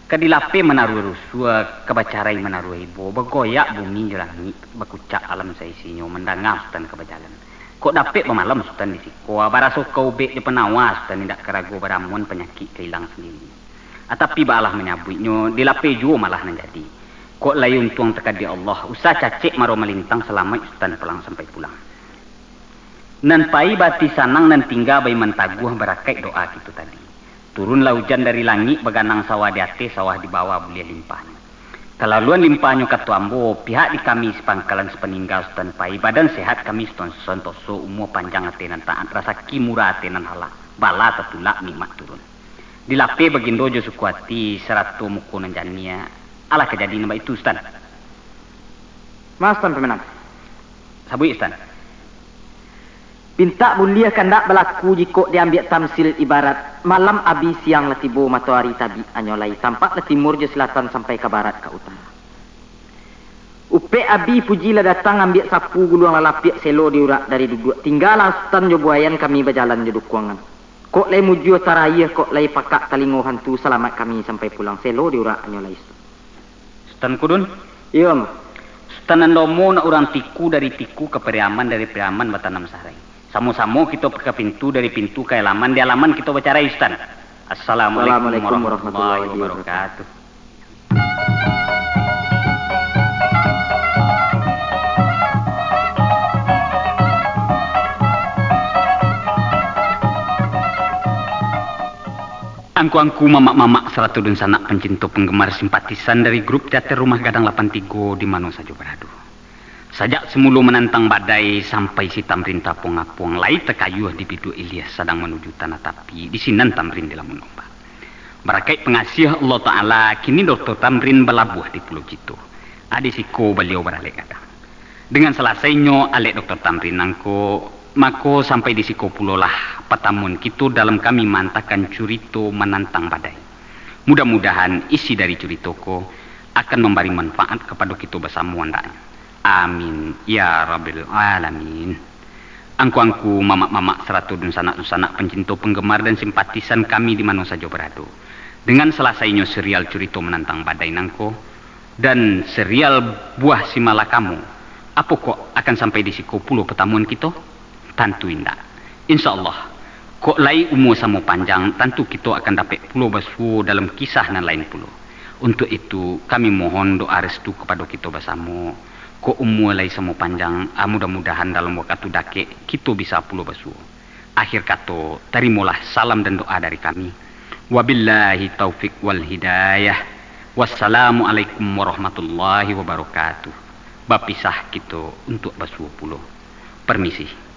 ka dilapeh manaruah rusuah, ka bacarai manaruah ibo, bagoyak bumi jo langik, bakucak alam saisinyo, mandanga Sutan ka bajalan. Kok dapek bamalam Sutan di siko, baraso ka ubek jo panawa Sutan, indak karago baramuan, panyakik ka ilang sandiri. Ah, tapi baalah manyabuiknyo, dilapeh juo malah nan jadi. Kok lai untuang takadiak Allah, usah cacek maro malintang, salamaik Sutan pulang sampai pulang. Nan pai baati sanang, nan tingga baiman taguah, barakaik doa kito tadi. Turunlah ujan dari langik, baganang sawah di ateh, sawah di bawah, buliah limpahnyo. Kalaluan limpahnyo kato ambo, pihak di kami sapangkalan sapaningga Sutan pai, badan sehat kami Sutan santoso, umua panjang ateh nan taat, rasaki murah ateh nan halal, bala tatulak nikmat turun. Dilapeh bagindo jo suku ati, sarato muko nan janiah, alah ka jadi nan baitu, Sutan. Ma, Sutan Pamenan. Sabuik, Sutan. Pintak buliah kandak balaku jikok diambiak tamsil ibarat, malam abih siang lah tibo, matoari tabik anyo lai, tampak lah timur jo selatan sampai ka barat ka utara. Upek abih puji lah datang, ambiak sapu guluang lah lapiak, selo diurak dari duduak, tinggalah Sutan jo buayan, kami bajalan jo dukuangan. Kok lai mujua tarayia, kok lai pakak talingo hantu, salamaik kami sampai pulang, selo diurak anyo lai, Sutan. Sutan Kudun? Iyo, Ambo. Sutan Andomo nak urang Tiku, dari Tiku ka Pariaman, dari Pariaman batanam sarai. Samo-samo kito pai ka pintu, dari pintu ka alaman, di alaman kito bacarai, Sutan. Assalamualaikum warahmatullahi wabarakatuh. Angku-angku, mamak-mamak, sarato dunsanak pancinto, panggemar, simpatisan dari grup teater Rumah Gadang lapan tigo di mano sajo barado. Sajak samulo manantang badai sampai si Tamrin tapuang-apuang, lai takayuah di biduak Ilyas sadang manuju tanah tapi, di sinan Tamrin dilamun ombak. Barakaik pangasiah Allah Ta'ala, kini Doktor Tamrin balabuah di Pulau Jito. A, di siko baliau baralek gadang. Dengan salasainyo alek Doktor Tamrin nangko, mako sampai di siko pulolah patamuan kito dalam kami maantakan curito manantang badai. Mudah-mudahan isi dari curito ko akan mambari manfaat kapado kito basamo andaknyo. Amin, ya Rabbil Alamin. Angku-angku, mamak-mamak, sarato dunsanak-dunsanak, pancinto, panggemar, dan simpatisan kami di mano sajo barado. Dengan salasainyo serial curito manantang badai nangko, dan serial buah si malakamo, apo kok akan sampai di siko pulo patamuan kito? Tantu indak. Insya Allah, kok lai umua samo panjang, tantu kito akan dapek pulo basuo dalam kisah nan lain pulo. Untuak itu, kami mohon doa restu kapado kito basamo. Kok umua lai samo panjang, ah, mudah-mudahan dalam wakatu dakek kito bisa pulo basuo. Akhir kato, tarimolah salam dan doa dari kami. Wabillahi taufik wal hidayah. Wassalamualaikum warahmatullahi wabarakatuh. Bapisah kito untuak basuo pulo. Permisi.